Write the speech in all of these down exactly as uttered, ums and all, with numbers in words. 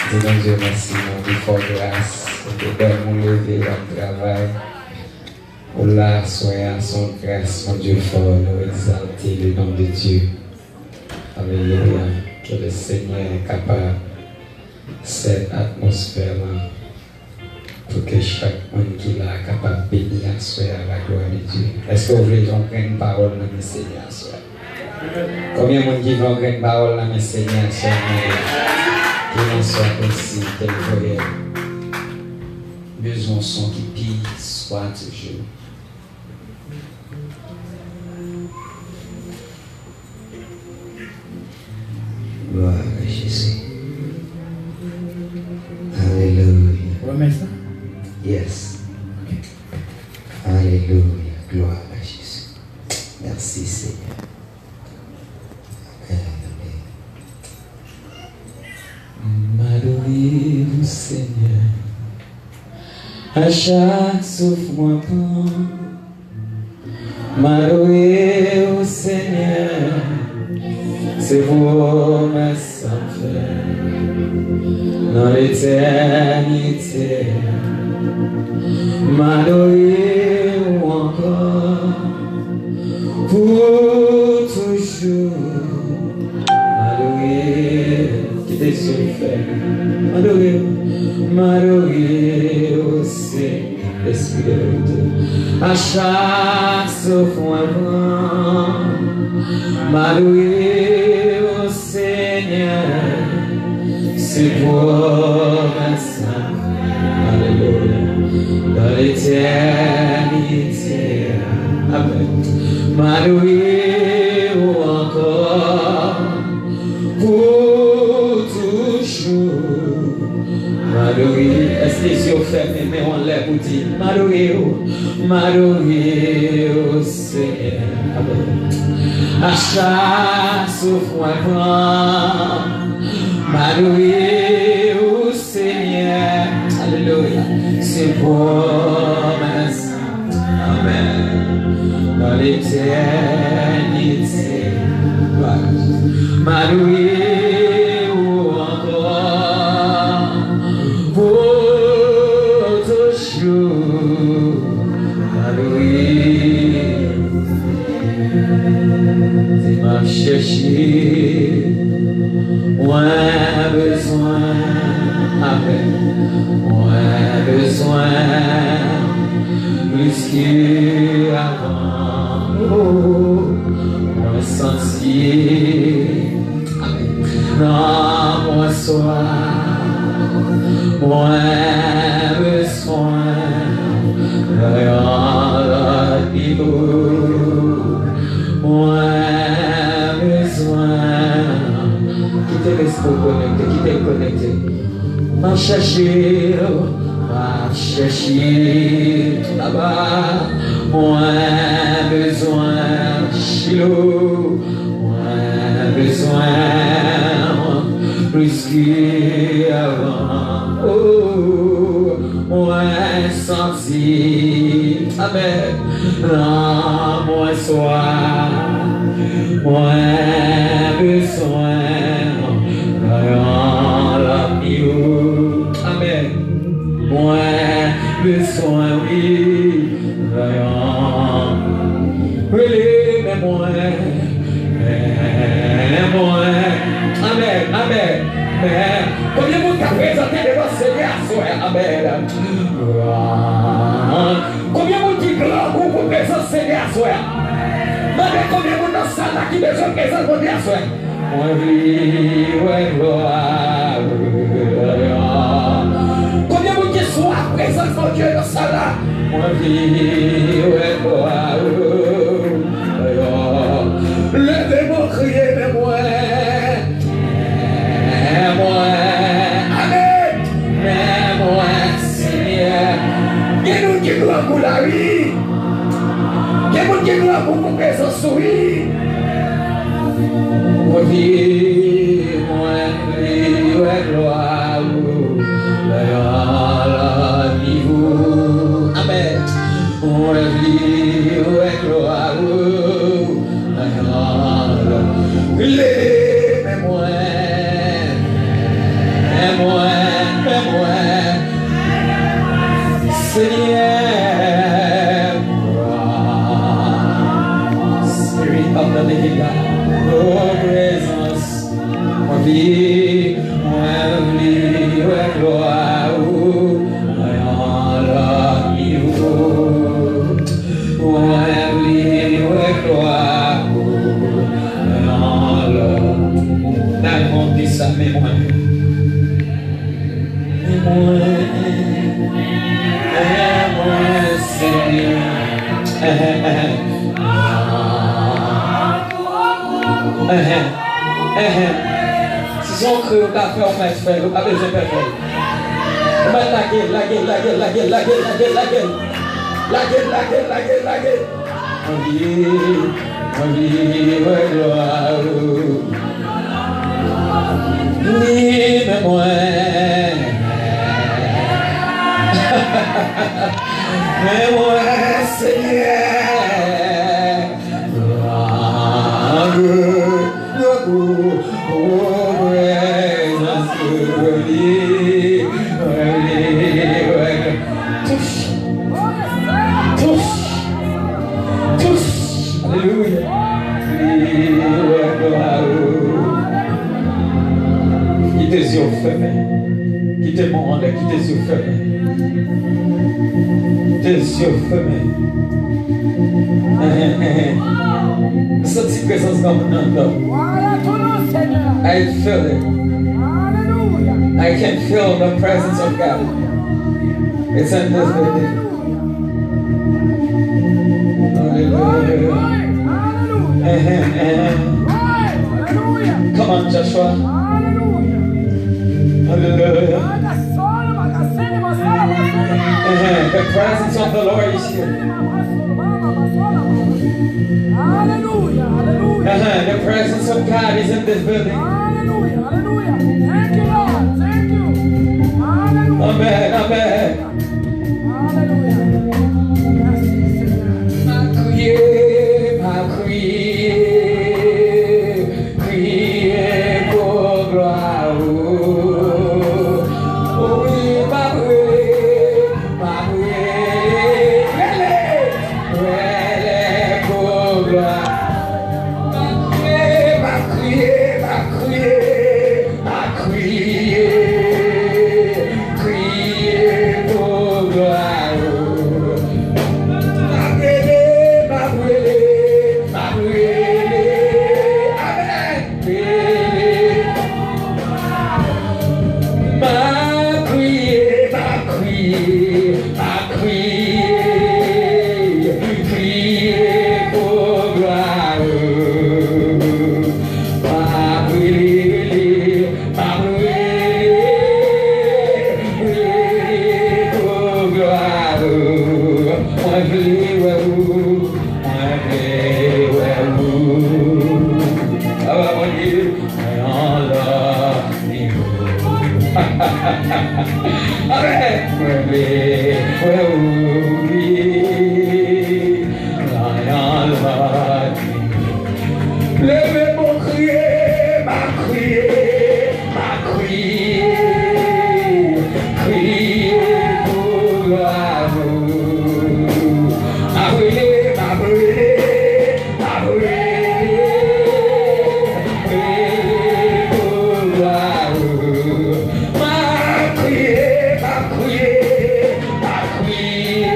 Di Bondye mèsi, Bondye fè w gras, ou te dòmi, ou leve, w ap travay. Ou la aswè a, se yon gras, Bondye fè w, nou egzalte le nom de Dieu. Alelouya. Ke le Senyè kapab sèt atmosfè lan pou ke chak moun ki la kapab beni aswè a, la gloire de Dieu. Èske w vle yon grenn pawòl nan men Senyè aswè a? Konbyen moun ki vle yon grenn pawòl nan men Senyè aswè a? Mande. Ke nan swa konsi, ke l voye. Bezwen yon son ki pi swa toujou. Gloire à Jésus. Alelouya. Ou renmen sa? Yes. Alelouya. Gloire à Jésus. Merci, Seigneur. Amen, amen. M adore ou, Senyè. A chak souf mwen pran, m adore ou, Senyè. Se pwomès sa m fè nan letènite. M adore ou ankò pou toujou. M adore ou. Kite zye m fèmen. M adore ou. M adore ou, Senyè. Espri de verite. A chak souf mwen pran, m adore ou, Senyè. Se pwomès sa. Alelouya. Dans l'éternité. Amen. M adore ou ankò pou toujou. M adore. Èske zye w fèmen, men w anlè pou di, m adore ou, m adore ou, Senyè. Amen. A chak souf mwen pran, m adore ou, Senyè. Alelouya. Se pwomès. Amen. Dans l'éternité. M adore ou ankò pou toujou. M adore. Di m ap chèche, mwen bezwen, amen, mwen bezwen plis ke avan. Oh, mwen santi, amen, nan mwen swa, mwen bezwen yon lòt nivo. Mwen bezwen. Kite lespri w konekte, kite l konekte. M ap chèche w, m ap chèche w, Baba. Mwen bezwen Chilo, mwen bezwen w plis ke avan. Oh, mwen santi, amen, nan mwen swa, mwen bezwen nan yon lòt nivo. Amen. Mwen bezwen, wi, nan yon. Rele men mwen. Men mwen. Amen, amen. Men, konbyen moun ka prezante devan Senyè aswè a? Amen. Konbyen moun ki grangou pou prezans Senyè aswè a? Mande konbyen moun nan sal la ki bezwen prezans Bondye aswè a? Mwen vle wè glwa ou. Konbyen moun ki swaf prezans Bondye nan sal la? Mwen vle wè glwa ou. Leve men w, kriye, men mwen. Men mwen. Amen. Men mwen, Senyè. Gen moun ki grangou la, wi. Gen moun ki grangou pou prezans ou, wi. Mwen vle, mwen vle wè glwa ou nan yon lòt nivo. Amen. Mwen, mwen, Senyè. Si se yon kri ou ka fè, ou mèt fè l, ou pa bezwen pè fè l. Ou mèt lage l, lage l, lage l, lage l, lage l, lage l, lage l. Lage l, lage l, lage l, lage l. Anvi, anvi wè glwa ou. Wi, men mwen, men mwen, Senyè. Anvi wè glwa ou, prezans ou, anvi, anvi wè glwa. Touche. Touche. Touche. Alelouya. Kite zye w fèmen. Kite moman an, kite zye w fèmen. Kite zye w fèmen. Enhen, enhen. M santi prezans Granmoun nan anndan. I feel it. I can feel the presence of God. It's in this building. Hallelujah. Amen, amen. Come on, Joshua. Hallelujah. Amen. The presence of the Lord is here. Hallelujah, hallelujah. Uh-huh. The presence of God is in this building. Hallelujah, hallelujah. Thank you, Lord. Thank you. Hallelujah. Amen, amen. Hallelujah. Merci, Seigneur. M ap kriye, m ap kriye, kriye pou glwa ou. Wi, m ap rele, m ap rele, rele, rele pou glwa. M ap kriye, m ap kriye, m ap kriye, m ap kriye, kriye pou glwa ou. M ap rele, m ap rele, m ap rele. Amèn. M ap kriye, m ap kriye, m ap kriye, kriye pou glwa ou. M ap rele, rele, m ap rele, rele pou glwa ou. Mwen vle wè ou, mwen vle wè ou. Aba Bondye. Mwen anlè nivo. Amèn. Mwen vle wè ou, wi. Mwen anlè nivo. Leve pou kriye, m ap kriye, m ap kriye, kriye pou glwa ou. M ap rele, m ap rele. M ap rele, rele pou glwa ou. M ap kriye, m ap kriye, m ap kriye.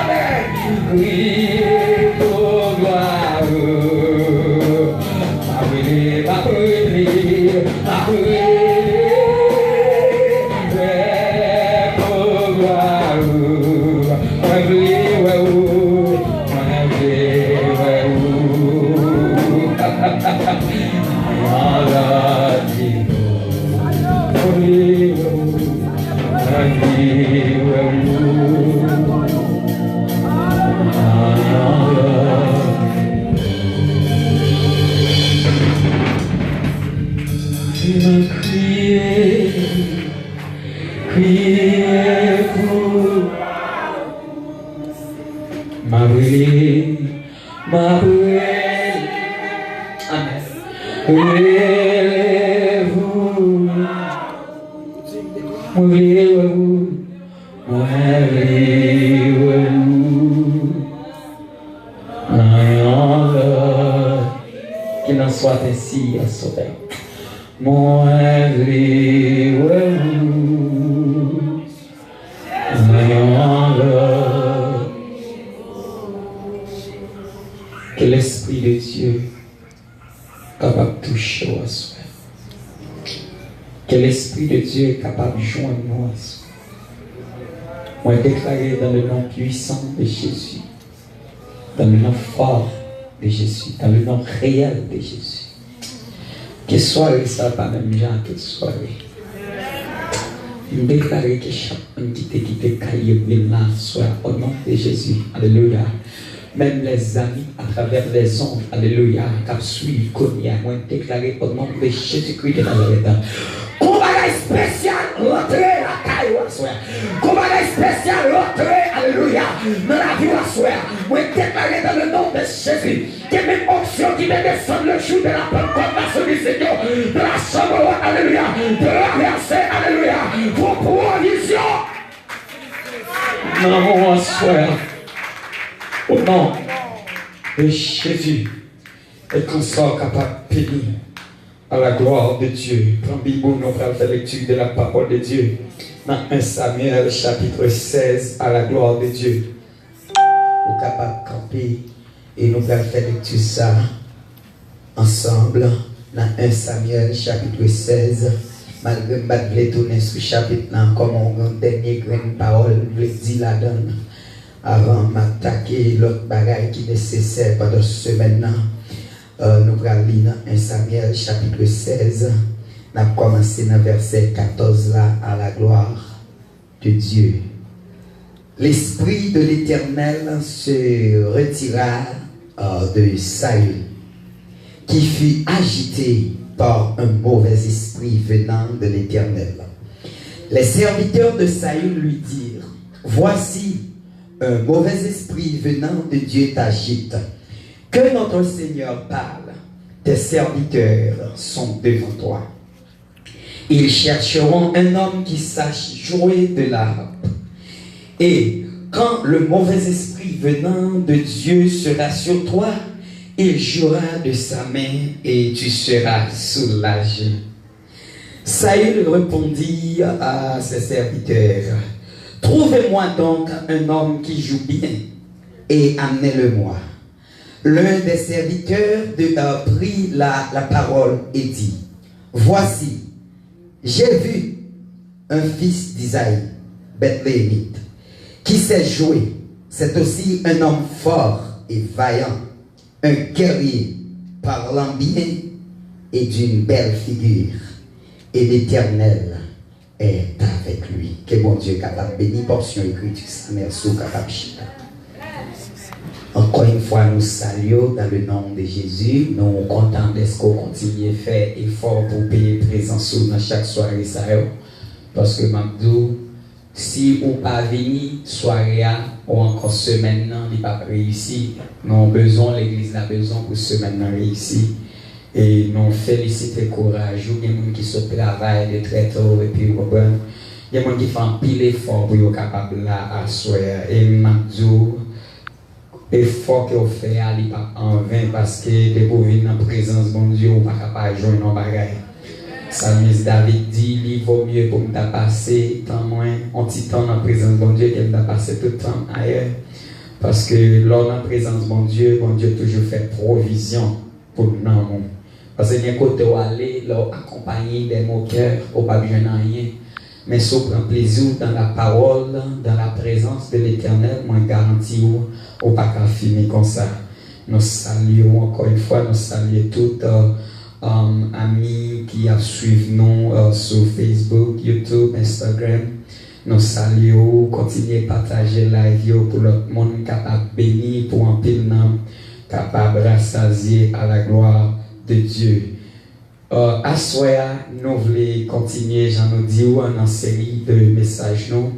Amèn. Kriye pou glwa ou. M ap rele, m ap rele, m ap rele. Rele pou glwa ou. Mwen vle wè ou. Mwen vle wè ou. Mwen anlè nivo. Mwen vle wè ou. Mwen vle wè ou. Mwen anlè. Mwen kriye, kriye pou M ap rele, m ap rele. Amèn. Rele pou. Mwen vle wè ou. Mwen vle wè ou. Nan yon lòt. Qu'il en soit ainsi, aswè. Mwen vle wè ou. Nan yon lòt. Ke Lespri de Dye kapab touche w aswè. Ke Lespri de Dye kapab jwenn nou aswè. Mwen deklare dans le nom puissant de Jésus, dans le nom fort de Jésus, dans le nom réel de Jésus, ke sware sa pa menm jan ak tout sware. M deklare ke chak moun ki te kite kay yo vin la aswè, o non de Jezi, alelouya. Menm lèzami atravè lèzonm, alelouya, k ap swiv kounye a, mwen deklare o non de Jezikri de Nazarèt, gon bagay espesyal rantre lakay ou aswè. Gon bagay espesyal rantre, alelouya, nan lavi ou aswè. Mwen deklare dans le nom de Jésus, ke menm onksyon ki te desann le jou de la Pentecôte la sou disip yo, de la chanm, alelouya, travèse, alelouya, pou pwovizyon. Nan moman aswè a, o non de Jezi, e konsa w kapab beni à la gloire de Dieu. Pran Bib ou, nou pral fè lekti de la parole de Dieu nan en Samyèl chapit sèz, à la gloire de Dieu. Ou kapab kanpe e nou pral fè lekti sa ansanm nan en Samyèl chapit sèz. Malgre m pa t vle tounen sou chapit lan, kòm yon dènye grenn pawòl m vle di ladan l, avan m atake lòt bagay ki nesesè pandan semèn nan, euh, nou pral li nan en Samyèl chapit sèz. N ap kòmanse nan vèsè katòz la, à la gloire de Dieu. L'esprit de l'Éternel se retira, euh, de Saül, qui fut agité par un mauvais esprit venant de l'Éternel. Les serviteurs de Saül lui dirent, voici, un mauvais esprit venant de Dieu t'agite. Que notre Seigneur parle, tes serviteurs sont devant toi. Ils chercheront un homme qui sache jouer de la harpe. Et quand le mauvais esprit venant de Dieu sera sur toi, il jouera de sa main et tu seras soulagé. Saül répondit à ses serviteurs, trouvez-moi donc un homme qui joue bien et amenez-le-moi. L'un des serviteurs de, euh, prit la, la parole et dit, voici, j'ai vu un fils d'Isaï, Bethléemite, qui sait jouer. C'est aussi un homme fort et vaillant, un guerrier, parlant bien et d'une belle figure. Et l'Éternel est avec lui. Ke Bondye kapab beni pòsyon ekriti sa. Mèsi, ou kapab chita. Encore une fois, nou salye w dans le nom de Jésus. Nou kontan dèske w kontinye fè efò pou w peye prezans ou nan chak sware sa yo. Paske m ap di w, si ou pa vini, sware a, ou ankò semèn nan, li p ap reyisi. Nou bezwen w, legliz la bezwen w pou semèn nan reyisi. E nou felisite kouraj ou. Gen moun ki sot travay de trè to, epi ou konprann, gen moun ki fè anpil efò pou yo kapab la aswè a. E m ap di w, efò ke w fè a, li p ap anven, paske depi w vin nan prezans Bondye, ou pa ka pa jwenn yon bagay. Salmis David di, li vo mye pou m ta pase tan mwen, yon ti tan nan prezans Bondye, ke m ta pase tout tan m ayè. Paske lè w nan prezans Bondye, Bondye toujou fè pwovizyon pou nanm ou. Paske gen kote w ale, lè w akonpaye de mokè, ou p ap jwenn anyen. Men si w pran plezi w dans la parole, dans la présence de l'Éternel, mwen garanti w, ou pa ka fini konsa. Nou salye w encore une fois, nou salye tout, euh, euh, ami ki ap swiv nou, euh, sou Facebook, YouTube, Instagram. Nou salye w, kontinye pataje live yo pou lòt moun kapab beni, pou anpil nanm kapab rasazye à la gloire de Dieu. Euh, aswè a, nou vle kontinye, jan nou di w, nan seri de mesaj nou.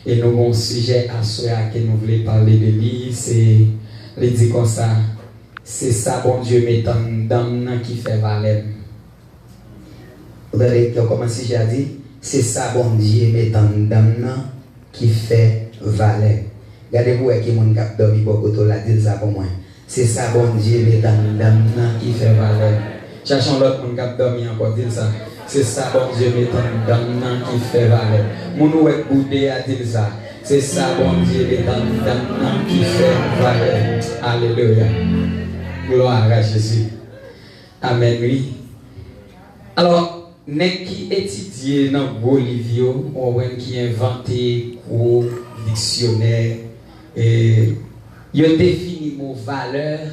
E nou gen yon sijè aswè a ke nou vle pale de li, se, li di konsa, se sa Bondye met anndan m nan ki fè valè m. Ou tande kòman sijè a di? Se sa Bondye met anndan m nan ki fè valè. Gade pou wè ki moun k ap dòmi bò kote w la, di l sa pou mwen. Se sa Bondye met anndan m nan ki fè valè. Chache yon lòt moun k ap dòmi ankò, di l sa. Se sa Bondye met anndan m nan ki fè valè. Moun ou wè k boude a, di l sa. Se sa Bondye met anndan m nan ki fè valè. Alelouya. Gloire à Jésus. Amèn, wi. Alò, Nèg ki etidye nan gwo liv yo, ou konprann, ki envante gwo diksyonè, e, yo defini mo valè,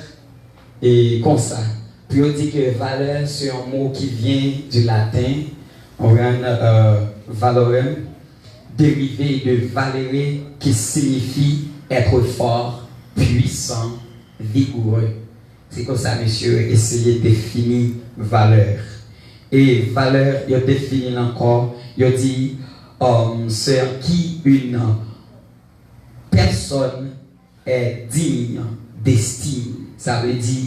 e, konsa. Pou yo di ke valè, se yon mo ki vyen di laten, ou konprann, euh, valorem, derivé de valere, ki siyifi être fort, puissant, vigoureux. Se konsa mesye yo eseye defini valè. E valè, yo defini l ankò, yo di, um, c'est qui une personne est digne d'estime. Sa vle di,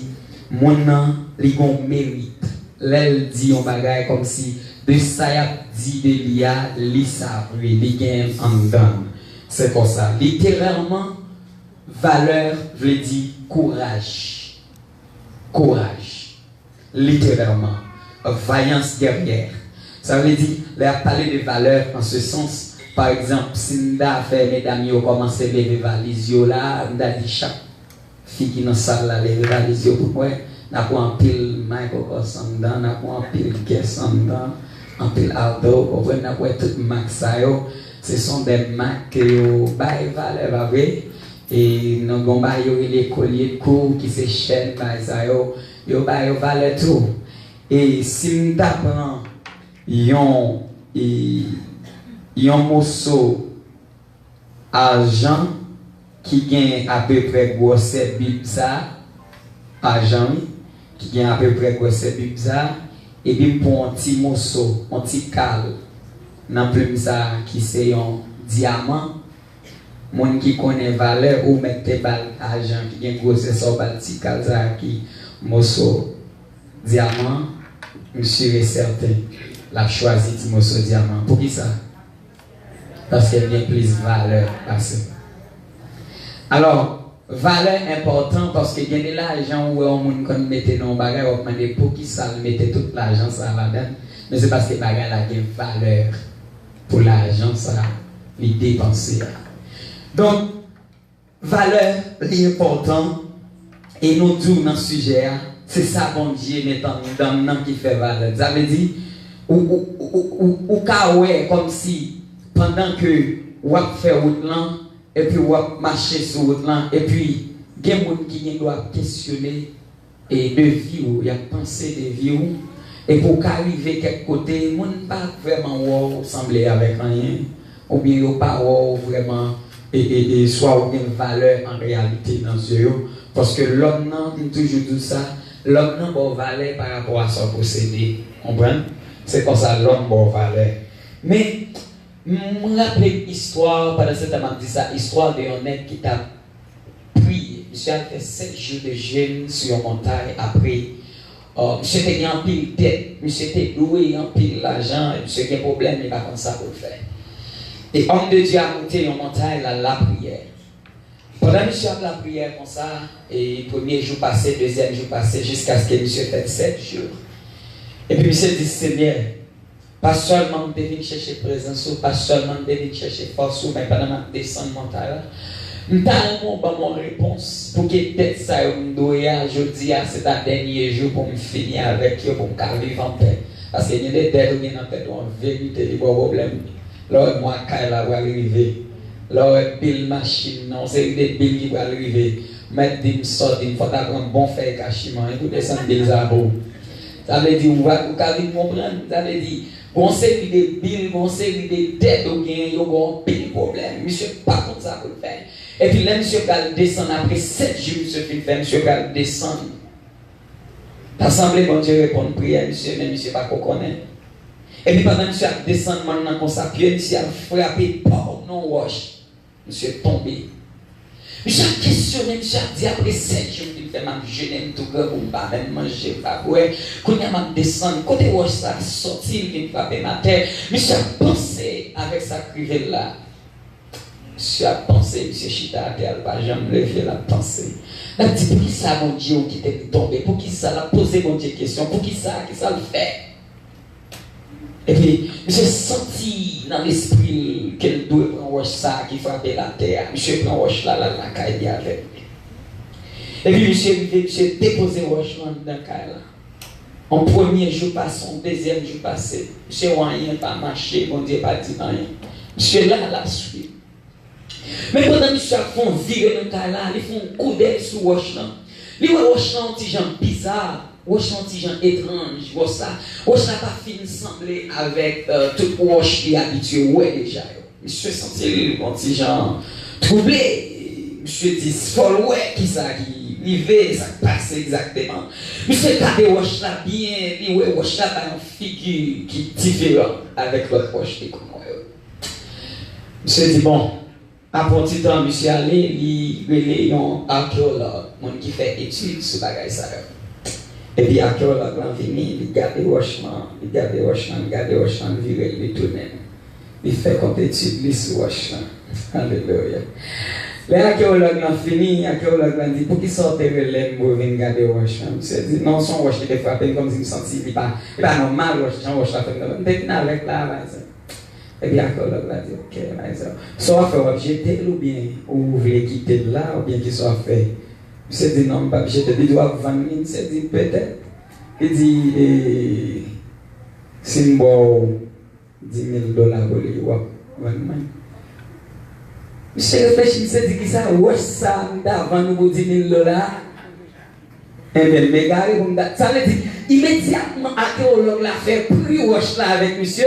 moun nan, li gon merit. Lè l di yon bagay, kòmsi de sa y ap di de li a, li sa vre, li gen anndan l. Se konsa. Literalman, valè vle di kouraj. Kouraj. Literalman. Vaillance guerrière. Sa vle di, lè y ap pale de valè an se sans, pa egzanp, si m ta fè medam yo kòmanse leve valiz yo la, m ta di chak fi ki nan sal la leve valiz yo pou mwen, n ap wè anpil Michael Kors anndan, n ap wè anpil Guess anndan, anpil Aldo, ou konprann, n ap wè tout mak sa yo. Se son de mak ke yo bay valè, pa vre? E nan gon bagay yo rele kolye de kou, ki se chèn, bagay sa yo, yo ba yo valè tou. E si m ta pran yon, e, yon moso ajan ki gen apeprè gwosè Bib sa, ajan wi, ki gen apeprè gwosè Bib sa, epi m pran yon ti moso, yon ti kal nan plim sa ki se yon dyaman, moun ki konnen valè, ou mèt te ba l ajan ki gen gwosè sa, ou ba l ti kal sa ki moso dyaman, m si e sèten l ap chwazi ti moso dyaman. Poukisa? Paske l gen plis valè pase. Alò, valè enpòtan paske gen de lajan ou wè yon moun konn mete nan yon bagay, w ap mande poukisa l mete tout lajan sa ladan l, men se paske bagay la gen valè pou lajan sa li depanse a. Donk, valè li enpòtan, e nou di w nan sijè a, se sa Bondye met anndan n nan ki fè valè. Sa vle di, ou, ou, ou, ou, ou ka wè kòmsi pandan ke w ap fè wout lan, epi w ap mache sou wout lan, epi gen moun ki gen dwa ap kesyone e de vi w, y ap panse de vi w, epi w ka rive kèk kote, moun pa vrèman wè w sanble avèk anyen, oubyen yo pa wè w vrèman, e, e, e swa ou gen valè an reyalite nan zye yo, paske lòm nan, m toujou di w sa, lòm nan ba w valè pa rapò a sa w posede, konprann? Se konsa lòm ba w valè. Men, m raple m istwa, pandan se tan m ap di sa, istwa de yon nèg ki t ap priye. Misye al fè sèt jou de jèn sou yon montay apre, euh, misye te gen anpil dèt, misye te dwe anpil lajan, e misye gen pwoblèm, li pa konn sa pou l fè. E òm de Dye a moute yon montay, l al lapriyè. Pandan misye ap lapriyè konsa, e premye jou pase, dezyèm jou pase, jiskaske misye fè sèt jou. Epi misye di, Senyè, pa sèlman m te vin chèche prezans ou, pa sèlman m te vin chèche fòs ou, men pandan m ap desann montay la, m ta renmen w ban m yon repons pou ke dèt sa yo m dwe a, jodi a, se ta dènye jou pou m fini avèk yo, pou m ka viv anpè. Paske gen de dèt ou gen nan tèt ou, an verite, li ba w pwoblèm. Lè w wè mwa kay la pral rive, lè w wè bil machin nan, yon seri de bil ki pral rive, mèt di m, sòti m, fò w ta pran bon fèy kachiman, epi w desann bil sa pou ou. Sa vle di, ou va, ou ka vin konprann, sa vle di, gon seri de bil, gon seri de dèt ou genyen, yo ba w anpil pwoblèm. Misye pa konn sa pou l fè. Epi lè misye pral desann, apre sèt jou misye fin fè, misye pral desann. Ta sanble Bondye reponn priyè misye, men misye pa ko konnen. Epi pandan misye ap desann mòn nan konsa, pye misye al frape pa nan wòch. Misye tonbe. Misye ap kesyone, misye ap di, apre sèt jou m vin fè m ap jene, m tou grangou, m pa menm manje, m pa bwè. Kounye a m ap desann. Kote wòch sa a sòti, l vin frape m atè? Misye ap panse avèk sa k rive l la. Misye ap panse, misye chita atè a, l pa janm leve, l ap panse. L ap di, poukisa Bondye ou kite m tonbe? Poukisa? L ap poze Bondye kesyon, poukisa? Kisa l fè? Epi, misye santi nan lespri l ke l dwe pran wòch sa a ki frape l atè a. Misye pran wòch la, l al lakay li avè l. Epi, misye rive, misye depoze wòch lan anndan kay la. Yon premye jou pase, yon dezyèm jou pase. Misye wè anyen pa mache, Bondye pa di anyen. Misye la, l ap swiv. Men pandan misye ap fè yon vire nan kay la, li fè yon koudèy sou wòch lan. Li wè wòch lan yon ti jan biza, wòch lan yon ti jan etranj, wòch la, wòch la pa fin sanble avèk, euh, tout wòch li abitye wè deja yo. Misye santi l yon ti jan twouble. Misye di fò l wè kisa ki rive, sa k pase egzakteman. Misye gade wòch la byen, li wè wòch la bay yon figi ki diferan avèk lòt wòch li konn wè yo. Misye di, bon, apre yon ti tan, misye ale, li rele yon akeyològ, moun ki fè etid sou bagay sa yo. Epi akeyològ lan vini, li gade wòch lan, li gade wòch lan, li gade wòch lan, li vire l, li tounen. Li fè kont etid li sou wòch lan. Alelouya. Lè akeyològ lan fini, akeyològ lan di, poukisa w te rele m pou w vin gade wòch lan? Misye di, non, se yon wòch ki te frape m, kòmsi m santi li pa, li pa nòmal, wòch, jan wòch la fè m. M te vin avèk la, pa egzanp. Epi akeyològ la di, ok, pa egzanp, sa w ap fè, w ap jete l oubyen ou vle kite l la, oubyen kisa w ap fè? Misye di, non, m p ap jete l. Li di, w ap vann li? Misye di, petèt. Li di, e, si m ba w di mil dola pou li, w ap vann mwen? Misye reflechi, misye di, kisa, wòch sa a m ta vann ou pou di mil dola? Enben, m egare pou m ta, sa vle di, imedyatman akeyològ la fè pri wòch la avèk misye,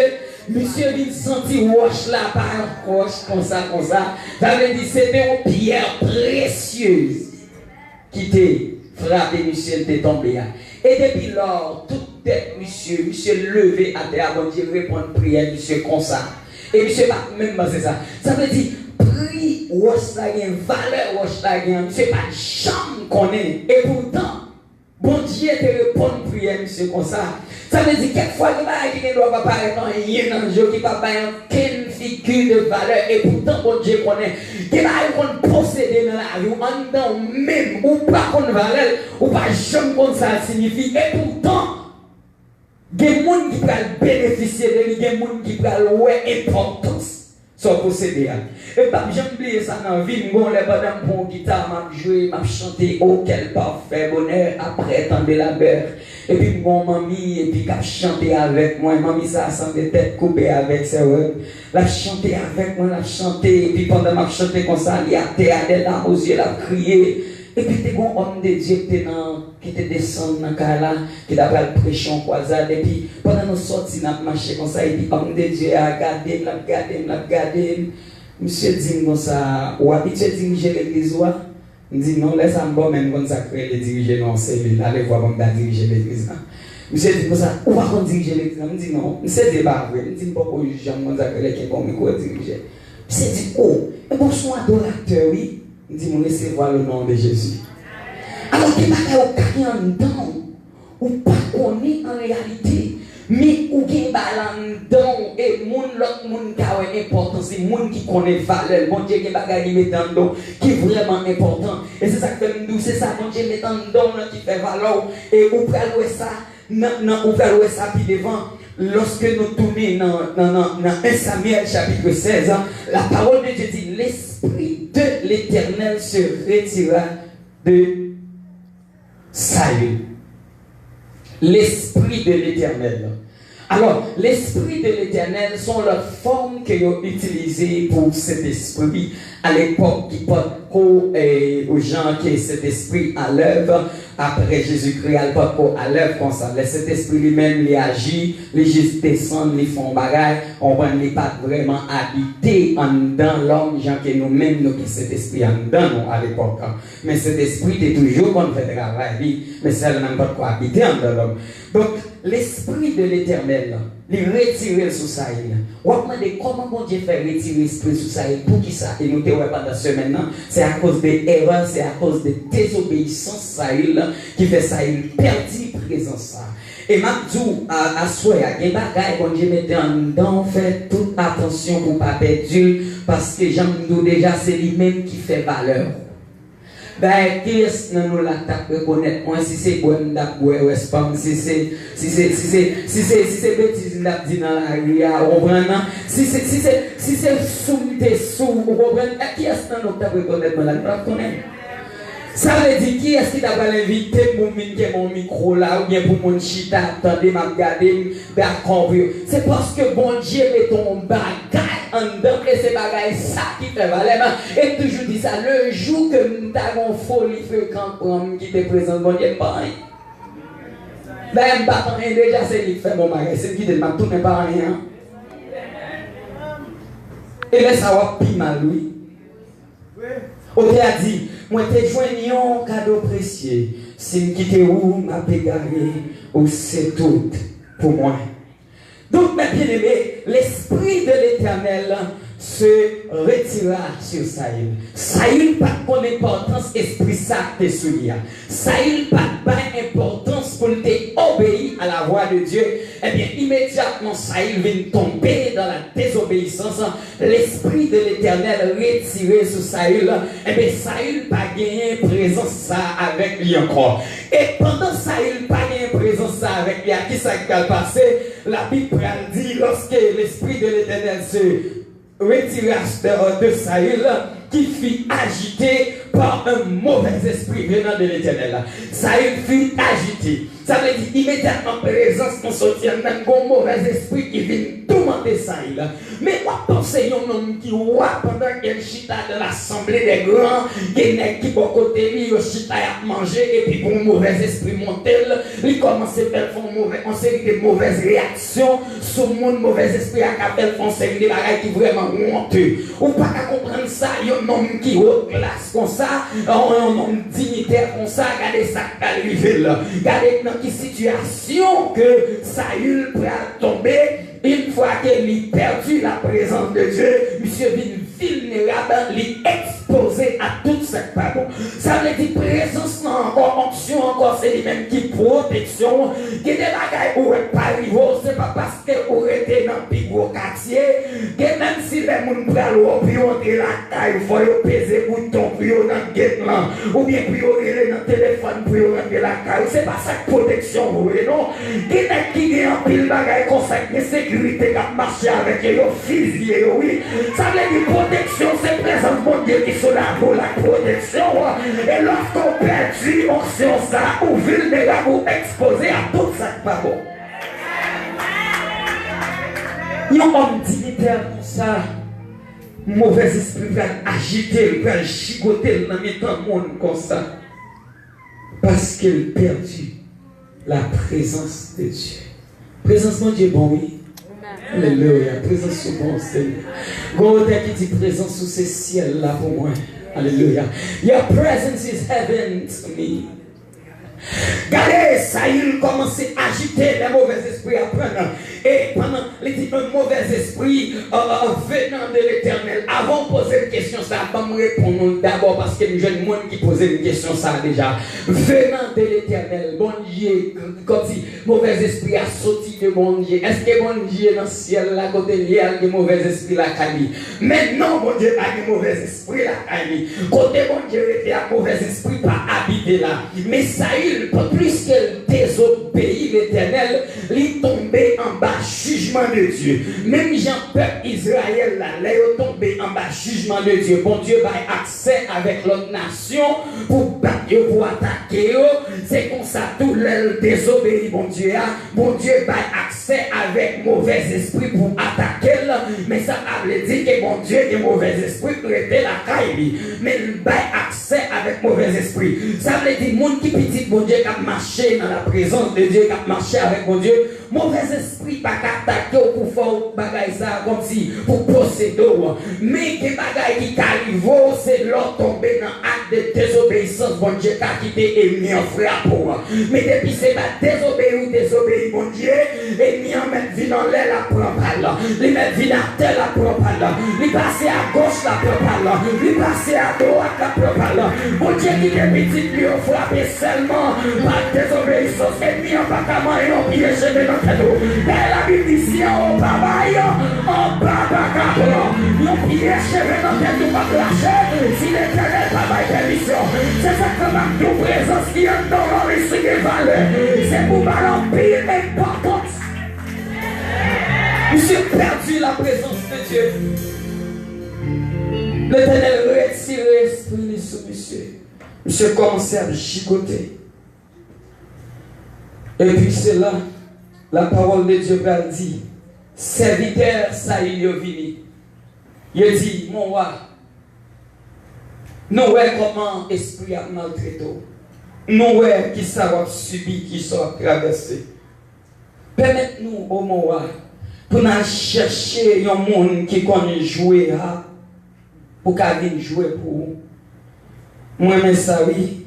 misye vin santi wòch la pa yon wòch konsa, konsa. Sa vle di, se te yon pyè presyez ki te frape misye, l te tonbe a. E depi lò, tout tèt misye, misye leve atè a, Bondye reponn priyè misye konsa. E misye pa t menm panse sa. Sa vle di, pri wòch la gen, valè wòch la gen an, misye pa t janm konnen. Epoutan, Bondye te reponn priyè misye konsa. Sa vle di, kèk fwa, gen bagay ki gen dwa pa parèt anyen nan je w, ki pa bay ankenn figi de valè. Epoutan, Bondye konnen. Gen bagay ou konn posede nan lavi w, anndan w menm, ou pa konn valè l, ou pa janm konn sa l siyifi. Epoutan, gen moun ki pral benefisye de li, gen moun ki pral wè enpòtans sa w posede a. E m p ap janm bliye sa nan vi m. Gon lè pandan m pran yon gita, m ap jwe, m ap chante, oh, quel parfait bonheur après tant de labeur. Epi m gon manmi, epi k ap chante avèk mwen. Manmi sa a sanble tèt koupe avèk sè Web. L ap chante avèk mwen, l ap chante. Epi pandan m ap chante konsa, li atè a, des larmes aux yeux, l ap kriye. Epi te gon òm de Dye ki te nan, ki te desann nan kay la, ki ta pral preche yon kwazad. Epi pandan nou sòti, n ap mache konsa, epi òm de Dye a gade m, l ap gade m, l ap gade m. Misye di m konsa, ou abitye dirije legliz ou a? M di, non, lè sa m bò, men m konn sa k rele dirije nan yon selil. Ale vwa pou m ta dirije legliz la. Misye di m konsa, ou pa konn dirije legliz la? M di, non. Misye di, e pa vre. M di, m poko janm konn sa k rele kenbe yon mikwo dirije. Misye di, o, enben w se yon adoratè, wi. M di, m resevwa l o non de Jezi. Alò, gen bagay ou ka gen anndan w, ou pa konnen an reyalite, men ou gen bagay la anndan w, e moun, lòt moun ka wè enpòtans li, moun ki konnen valè l. Bondye gen bagay li mete anndan w ki vrèman enpòtan. E se sa k fè m di w, se sa Bondye mete anndan w lan ki fè valè w. E ou pral wè sa nan, nan, ou pral wè sa pi devan, lòske nou tounen nan, nan, nan, nan en Samyèl chapit sèz, la parole de Dieu dit, l'Esprit de l'Éternel se retira de Saül. L'Esprit de l'Éternel. Alò, Lespri de Letènèl se yon lòt fòm ke yo itilize pou Sentespri. Alepòk, li potko, eh, jan ke Sentespri alèv, apre Jezikri a, li potko alèv konsa. Lè Sentespri li menm, li aji, li jis desann, li fè yon bagay, ou konprann, li pa t vrèman abite anndan lòm, jan ke nou menm nou gen Sentespri anndan nou alepòk. Men Sentespri te toujou konn fè travay li, men sèlman li potko abite anndan lòm. Donk, Lespri de Letènèl, li retire l sou Sayil. W ap mande kòman Bondye fè retire espri sou Sayil, poukisa? E nou te wè pandan semèn nan, se akoz de erè, se akoz de dezobeyisans Sayil ki fè Sayil pèdi prezans sa. E m ap di w, a, aswè a, gen bagay Bondye mete anndan w, fè tout atansyon pou w pa pèdi l, paske jan m di w deja, se li menm ki fè valè w. Dayè, kiyès nan nou la k t ap rekonèt mwen si se bwè m t ap bwè wès pa m, si se, si se, si se, si se, si se betiz m t ap di nan lari a, ou konprann nan? Si se, si se, si se sou m te sou, ou konprann? E kiyès nan nou k t ap rekonèt mwen la? Nou p ap konnen. Sa vle di, kiyès ki ta pral envite m pou m vin kenbe yon mikwo la, oubyen pou moun chita ap tande m, ap gade m, dakò pou yo? Se paske Bondye mete yon bagay anndan m, e se bagay sa ki fè valè m. E m toujou di sa, le jou ke m ta gen yon foli frekan k pran m kite prezans Bondye, m pa anyen. Dayè, m pa t anyen deja, se li k fè m yon bagay. Si m kite l, m ap tounen pa anyen an. E lè sa a, w ap pi mal, wi. Otè a di, mwen te jwenn yon kado presye. Si m kite ou, m ap egare, ou se tout pou mwen. Donc, mes bien-aimés, l'Esprit de l'Éternel se retira sur Saül. Sayil pa t konn enpòtans espri sa k te sou li a. Sayil pa t bay enpòtans pou l te obeyi a la vwa de Dye. Ebyen, imedyatman, Sayil vin tonbe dans la désobéissance. Lespri de Letènèl retire sou Sayil. Ebyen, Sayil pa genyen prezans sa a avèk li ankò. E pandan Sayil pa genyen prezans sa a avèk li a, kisa k pral pase? Labib pral di, lorsque l'Esprit de l'Éternel se retira de, de Sayil, qui fut agité par un mauvais esprit venant de l'Éternel. Sayil fut agité. Sa vle di, imedyatman, prezans nan soti anndan l, gon movèzespri ki vin toumante Sayil. Men w ap panse yon nonm ki wa pandan ke l chita dans l'assemblée des grands, gen nèg ki bò kote li, yo chita, y ap manje, epi pou yon movèzespri monte l, li kòmanse fè l fè yon movè, yon seri de movèz reyaksyon sou moun, movèzespri a ka fè l fè yon seri de bagay ki vrèman wonte. Ou pa ka konprann sa, yon nonm ki wo klas konsa, yon, yon nonm dinyitè konsa, gade sa k pral rive l. Gade nan ki sitiyasyon ke Sayil pral tonbe. Une fois que li pèdi la prezans de Dye, misye vin vilnerab, li ekspoze a tout sa k pa bon. Sa vle di prezans lan ankò, onksyon ankò, se li menm ki pwoteksyon w. Gen de bagay ou wè k pa rive w, se pa paske ou rete nan pi gwo katye. Gen menm si lè moun pral wè w pou yo antre lakay ou, fò yo peze bouton pou yo nan gate lan, oubyen pou yo rele nan telefòn pou yo rantre lakay ou. Se pa sa k pwoteksyon vre non. Gen nèg ki gen anpil bagay konsa, gen sekirite k ap mache avèk yo, yo fizye yo, wi. Sa vle di pwoteksyon se prezans Bondye ki sou lavi w la, pwoteksyon w. E lòske w pèdi onksyon sa, ou vilnerab, ou ekspoze a tout sa k pa bon. Yon òm dinyitè konsa, movèzespri pral ajite l, pral jigote l nan mitan moun konsa. Paske l pèdi la prezans de Dye. Prezans Bondye bon, wi. Alelouya. Prezans ou bon, Senyè. Gon otè ki di, prezans ou se syèl la pou mwen. Alelouya. Your presence is heaven to me. Gade, Sayil kòmanse ajite, lè movèzespri a pran. E pandan li di, un mauvais esprit, euh, euh, venant de l'Éternel. Avan w poze m kesyon sa a, ban m reponn ou dabò, paske m jwenn moun ki poze m kesyon sa a deja. Venant de l'Éternel, Bondye, kòmsi movèzespri a soti de Bondye. Èske Bondye nan syèl la kote l ye a, l gen movèzespri lakay li? Men non, Bondye pa gen movèzespri lakay li. Kote Bondye rete a, movèzespri pa abite la. Men Sayil, pi plis ke l dezobeyi Letènèl, li tonbe anba jijman de Dye. Menm jan pèp Izrayèl la, lè yo tonbe anba jijman de Dye, Bondye bay aksè avèk lòt nasyon pou bat yo, pou atake yo. Se konsa tou, lè l dezobeyi Bondye a, Bondye bay aksè avèk movèzespri pou atake l, men sa pa vle di ke Bondye gen movèzespri k rete lakay li, men l bay aksè avèk movèzespri. Sa vle di moun ki pitit Bondye k ap mache nan la prezans de Dye, k ap mache avèk Bondye, movèzespri pa ka atake w pou fè w bagay sa a kòmsi pou posede w. Men gen bagay ki ka rive w, se lè w tonbe nan ak de dezobeyisans, Bondye ka kite enmi an frape w. Men depi se pa dezobeyi ou dezobeyi Bondye, enmi an mèt vin anlè l ap pran pa l. Li mèt vin atè l ap pran pa l. Li pase agoch l ap pran pa l. Li pase adwat l ap pran pa l. Bondye kite pitit li yo frape sèlman pa dezobeyisans. Enmi an pa ka manyen yon pye cheve nan tèt ou. Dayè Labib di, si anwo pa bay, anba pa ka pran. Yon pye cheve nan tèt ou p ap rache si Letènèl pa bay pèmisyon. Se sa k fè m ap di w, prezans ki anndan w lan, li sou gen valè. Se pou ba l anpil enpòtans. Misye pèdi la prezans de Dye. Letènèl retire espri li sou misye. Misye kòmanse ap jigote. Epi se la, la parole de Dieu pral di, sèvitè Sayil yo vini. Yo di, mon wa, nou wè kòman espri ap maltrete w. Nou wè kisa w ap sibi, kisa w ap travèse. Pèmèt nou, o mon wa, pou n al chèche yon moun ki konn jwe a, pou ka vin jwe pou ou. Mwen renmen sa, wi.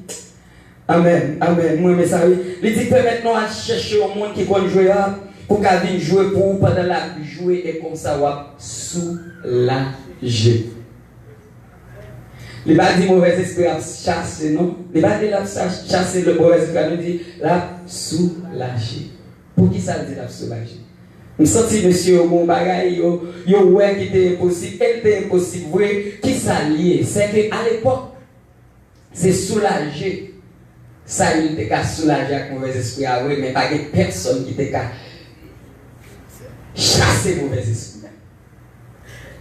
Amèn, amèn. Mwen renmen sa, wi. Li di, pèmèt nou al chèche yon moun ki konn jwe a, pou ka vin jwe pou ou pandan l ap jwe, e konsa w ap soulaje. Li pa di movèzespri ap chase, non. Li pa di l ap sa- chase le movèzespri, li di l ap soulaje. Poukisa l di l ap soulaje? M santi mesye yo gen yon bagay yo, yo wè ki te enposib, e l te enposib vre. Kisa l ye? Sèke alepòk, se soulaje Sayil te ka soulaje ak movèzespri a vre, men pa gen pèsonn ki te ka chase movèzespri a.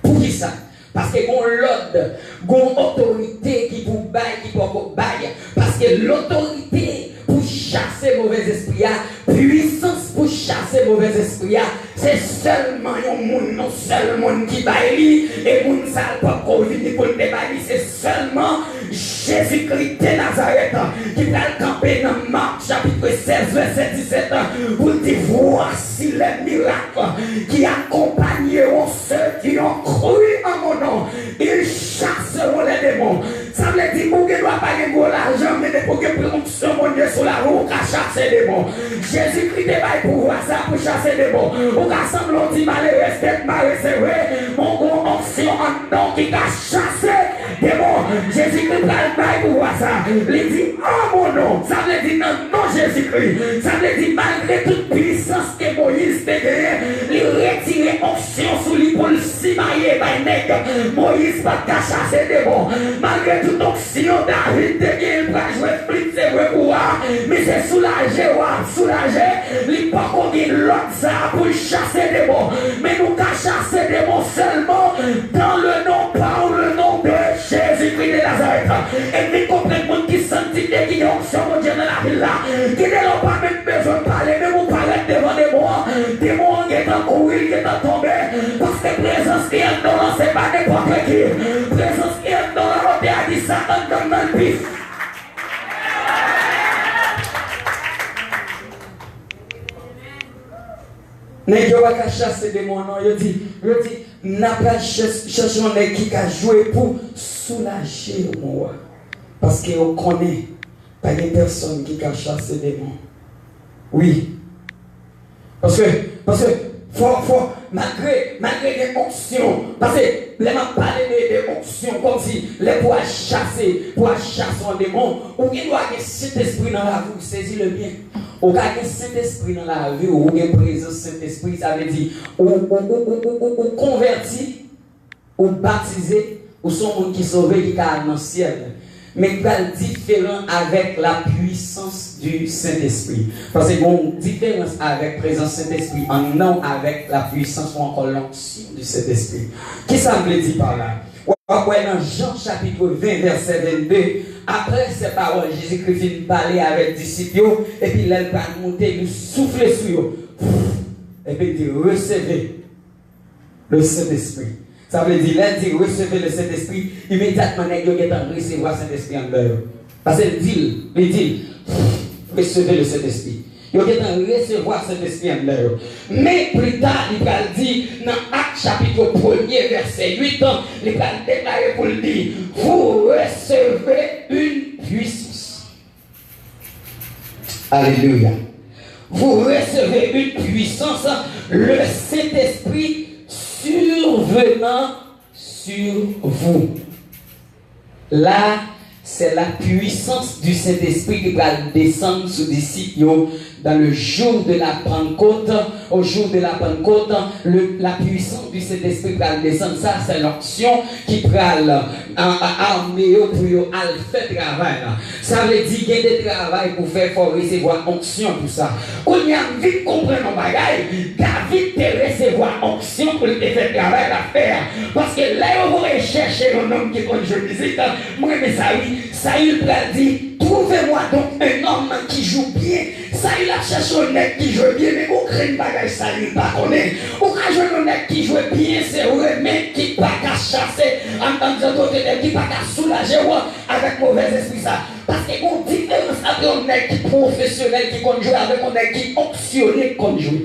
Poukisa? Paske gon lòd, gon otorite ki pou bay, ki poko bay. Paske lotorite pou chase movèzespri a, pwisans pou chase movèzespri a, se sèlman yon moun, yon sèl moun ki bay li, e moun sa a poko vini pou l te bay li, se sèlman Jezikri de Nazarèt ki pral kanpe nan Mak chapit sèz vèsè disèt pou l di, voici les miracles qui accompagneront ceux qui ont cru en mon nom, ils chasseront les démons. Sa vle di, ou gen dwa pa gen gwo lajan, men depi w gen onksyon Bondye sou lavi w, ou ka chase demon. Jezikri te bay pouvwa sa pou chase demon. Ou ka sanble yon ti malerèz, tèt mare, se vre, men w gen onksyon anndan w ki ka chase demon. Jezikri pral bay pouvwa sa. Li di, an mon non. Sa vle di nan non Jezikri. Sa vle di malgre tout pwisans ke Moyiz te genyen, li retire onksyon sou li pou l simaye bay nèg. Moyiz pa t ka chase demon. Malgre tout onksyon David te genyen, l pral jwe flit, se vre pou wa, men se soulaje wa ap soulaje. Li poko gen lòd sa a pou l chase demon. Men nou ka chase demon sèlman dans le nom, par le nom de Jésus-Christ de Nazareth. E m vin konprann moun ki santi ke ki gen onksyon Bondye nan lavi l la. Gen de lè w pa menm bezwen pale, menm ou parèt devan demon an, demon an gentan kouri, l gentan tonbe, paske prezans ki anndan w lan se pa nenpòt ki. Prezans ki anndan w lan, otè a di Satan, ann nan l pif. Nèg yo pa ka chase demon non. Yo di, yo di, n ap al chèch- chèche yon nèg ki ka jwe pou soulaje yo, mon wa. Paske yo konnen pa gen pèsonn ki ka chase demon. Wi. Paske, paske, fò, fò, malgre, malgre gen onksyon, paske lè m ap pale de, de onksyon, kòmsi lè pou al chase, pou al chase yon demon, ou gen dwa gen Sentespri nan lavi w, sezi le byen. Ou ka gen Sentespri nan lavi w, ou gen prezans Sentespri, sa vle di, ou, ou, ou konvèti, ou batize, ou se yon moun ki sove, ki ka al nan syèl. Men pral diferan avèk la puissance du Saint-Esprit. Paske gen yon diferans avèk prezans Sentespri anndan w avèk la puissance ou ankò l'onction du Saint-Esprit. Kisa m vle di pa la? W ap wè nan Jan chapit ven vèsè vennde, apre sèt pawòl Jezikri fin pale avèk disip yo, epi lè l pral moute, li soufle sou yo. Epi l di, resevez le Saint-Esprit. Sa vle di, lè l di, resevez le Saint-Esprit, imedyatman nèg yo gentan resevwa Sentespri anndan yo. Paske l di l, li di l, resevez le Saint-Esprit. Yo gentan resevwa Sentespri anndan yo. Men pita, li pral di nan Ak chapit premye, vèsè uit, li pral deklare pou l di, vous recevez une puissance. Alelouya. Vous recevez une puissance, le Saint-Esprit survenant sur vous. La, c'est la puissance du Saint-Esprit ki pral desann sou disip yo Dans le jour de la Pentecôte, au jour de la Pentecôte, le, la puissance du Saint-Esprit pral desann. Sa, se l'onction ki pral, a, a, ame yo pou yo al fè travay la. Sa vle di, gen de travay pou fè, fò w resevwa onksyon pou sa. Kounye a, m vin konprann yon bagay. David te resevwa onksyon pou l te fè travay l ap fè a. Paske lè yo voye chèche yon nonm ki konn jwe mizik, mwen renmen sa, wi. Sayil pral di, Trouvez-moi donc un homme qui joue bien. Sayil ap chèche yon nèg ki jwe byen, men gon grenn bagay Sayil pa konnen. Ou ka jwenn yon nèg ki jwe byen, se vre, men ki pa ka chase, an, an, an, ki pa ka soulaje w avèk movèzespri sa. Paske gon diferans ant yon nèg ki pwofesyonèl ki konn jwe avèk yon nèg ki onksyone ki konn jwe.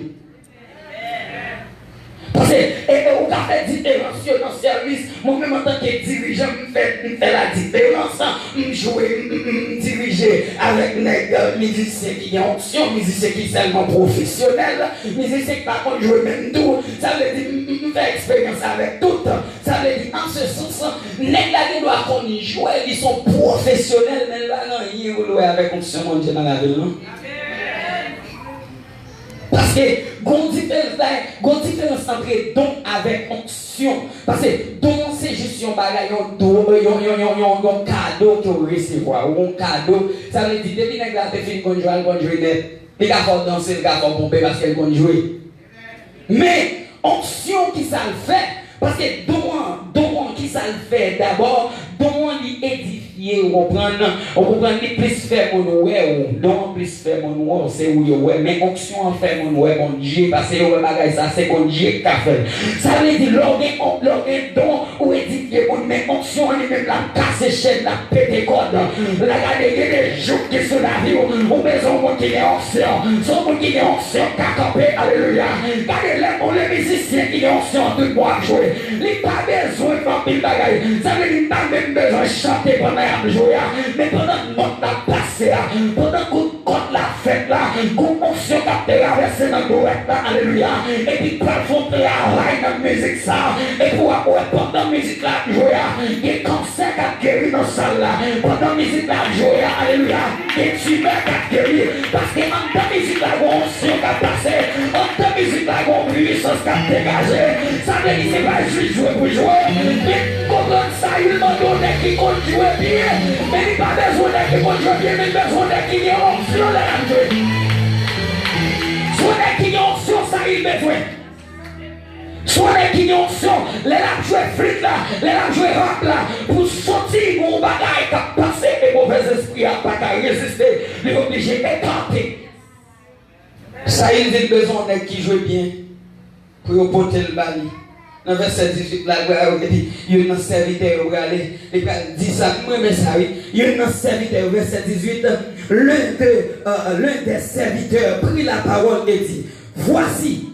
Paske, e, e, ou ka fè diferans yo nan sèvis. Mwen menm antanke dirijan, m fè, m fè la diferans. M jwe, m, m, m dirije avèk nèg, e, mizisyen ki gen onksyon, mizisyen ki sèlman pwofesyonèl, mizisyen ki pa konn jwe menm tou. Sa vle di, m, m, m fè eksperyans avèk tout. Sa vle di, an se sans, nèg la gen dwa konn jwe, li se yon pwofesyonèl, men l pa gen anyen pou l wè avèk onksyon Bondye nan lavi l, non. Paske gon diferans la, gon diferans ant don avèk onksyon. Paske don an se jis yon bagay, yon do, yon, yon, yon, yon, yon kado ke w resevwa. Ou gon kado, sa vle di depi nèg la te fin konn jwe, al konn jwe nèt. Li ka fè w danse, li ka fè w ponpe paske l konn jwe. Men, onksyon ki sa l fè? Paske don an, don an ki sa l fè dabò? Don an li edifye, ou konprann? Ou konprann, li plis fè moun wè w. Don an plis fè moun wè w, se ou yo wè. Men onksyon an fè moun wè Bondye, paske yo wè bagay sa, se Bondye ki ka fè l. Sa vle di, lè w gen, lè w gen don, ou edifye moun, men onksyon an li menm l ap kase chèn, l ap pete kòd. La gade, gen de jouk ki sou lavi w, ou bezwen yon moun ki gen onksyon. Se yon moun ki gen onksyon k ka kanpe, alelouya. Gade, lè yon, lè mizisyen ki gen onksyon an tout bon ap jwe, li pa bezwen fè anpil bagay. Sa vle di, m pa menm bezwen chante pandan y ap jwe a, men pandan nòt la ap pase a, pandan kout kòd la ap fèt la, gon onksyon k ap travèse nan dwèt la, alelouya, epi k pral fè yon travay nan mizik sa a, epi w ap wè pandan mizik la ap jwe a, gen kansè k ap geri nan sal la, pandan mizik la ap jwe a, alelouya, gen timè k ap geri, paske anndan mizik la gon onksyon k ap pase, anndan mizik la gon pwisans k ap degaje, sa vle di se pa jis jwe pou jwe, men konprann Sayil mande yon nèg ki konn jwe byen, men li pa bezwen nèg ki konn jwe byen, men li bezwen nèg ki gen onksyon lè l ap jwe. Se yon nèg ki gen onksyon Sayil bezwen. Se yon nèg ki gen onksyon lè l ap jwe flit la, lè l ap jwe rap la, pou soti gon bagay k ap pase e movèzespri a pa ka reziste, li oblije ekate. Sayil di l bezwen yon nèg ki jwe byen pou yo pote l ba li. Nan vèsè dizuit la, l pral, epi youn nan sèvitè yo prale, li pral di sa, m renmen sa, wi. Youn nan sèvitè yo, vèsè dizuit, l'un de, euh, l'un des serviteurs prit la parole et dit, Voici,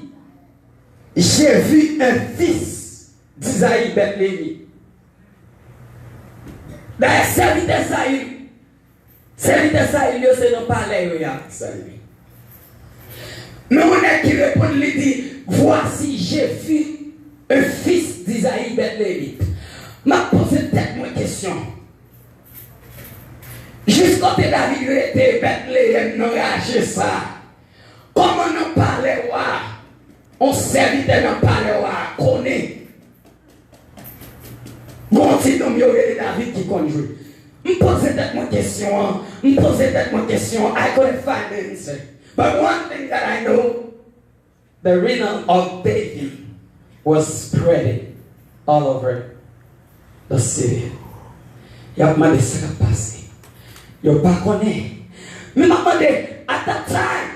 j'ai vu un fils d'Isaï Bethléemite. Dayè, sèvitè Sayil, sèvitè Sayil yo se nan palè yo y ap sèvi. Men yon nèg ki reponn, li di, Voici, j'ai vu un fils d'Isaï Bethléemite. M ap poze tèt mwen kesyon. Jis kote David rete, Bètleyèm nan raje sa, kòman nan palè wa, yon sèvitè nan palè wa konnen gon ti nonm yo rele David ki konn jwe? M poze tèt mwen kesyon an, m poze tèt mwen kesyon an, I couldn't find the answer. But one thing that I know, the renown of David was spreading all over the city. Y ap mande sa k ap pase. Yo pa konnen. Men m ap mande, at that time,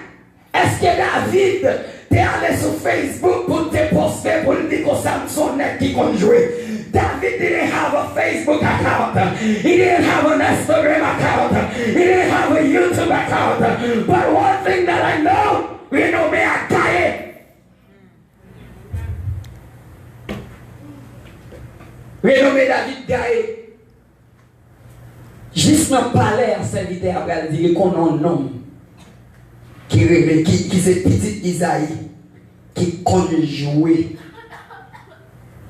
èske David te ale sou Facebook pou l te poste, pou l di konsa m se yon nèg ki konn jwe? David didn't have a Facebook account. He didn't have an Instagram account. He didn't have a YouTube account. But one thing that I know, renome a gaye. Renome David gaye. Jis nan palè a, sèvitè a pral di li konnen yon nonm ki rele, ki, ki se pitit Izayi, ki konn jwe.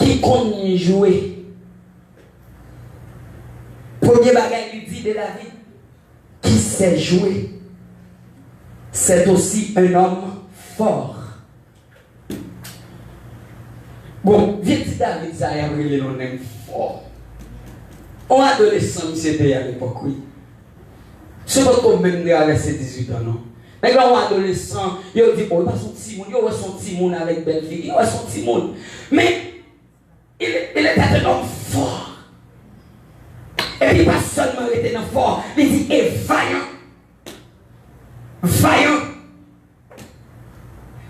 Ki konn jwe. Premye bagay li di de David, ki sè jwe. C'est aussi un homme fort. Bon, vye ti David sa y ap rele l yon nèg fò. On adolesan misye te ye alepòk, wi. Misye potko menm travèse dizuit an, non. Nèg la, on adolesan, yo di, o, li pa se yon timoun, yo wè se yon timoun avèk bèl figi, yo wè se yon timoun. Men, il, il était un homme fort. Epi pa sèlman rete nan fò, li di, e vayan. Vayan.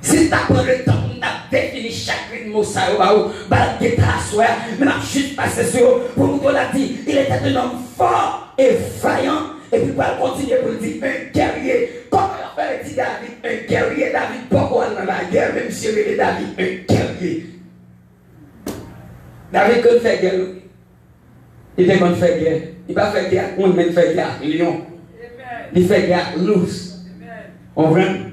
Si m ta pran letan pou m ta defini chak grenn mo sa yo ba ou, ba l geta aswè a, men m ap jis pase sou yo pou m montre w l ap di, il était un homme fort et vaillant, epi l pral kontinye pou l di, un guerrier. Kòman yo fè di David un guerrier? David poko al nan lagè, men misye rele David un guerrier. David konn fè gè, wi. Li te konn fè gè. Li pa fè gè ak moun, men li fè gè ak lyon. Li fè gè ak lous. Konprann?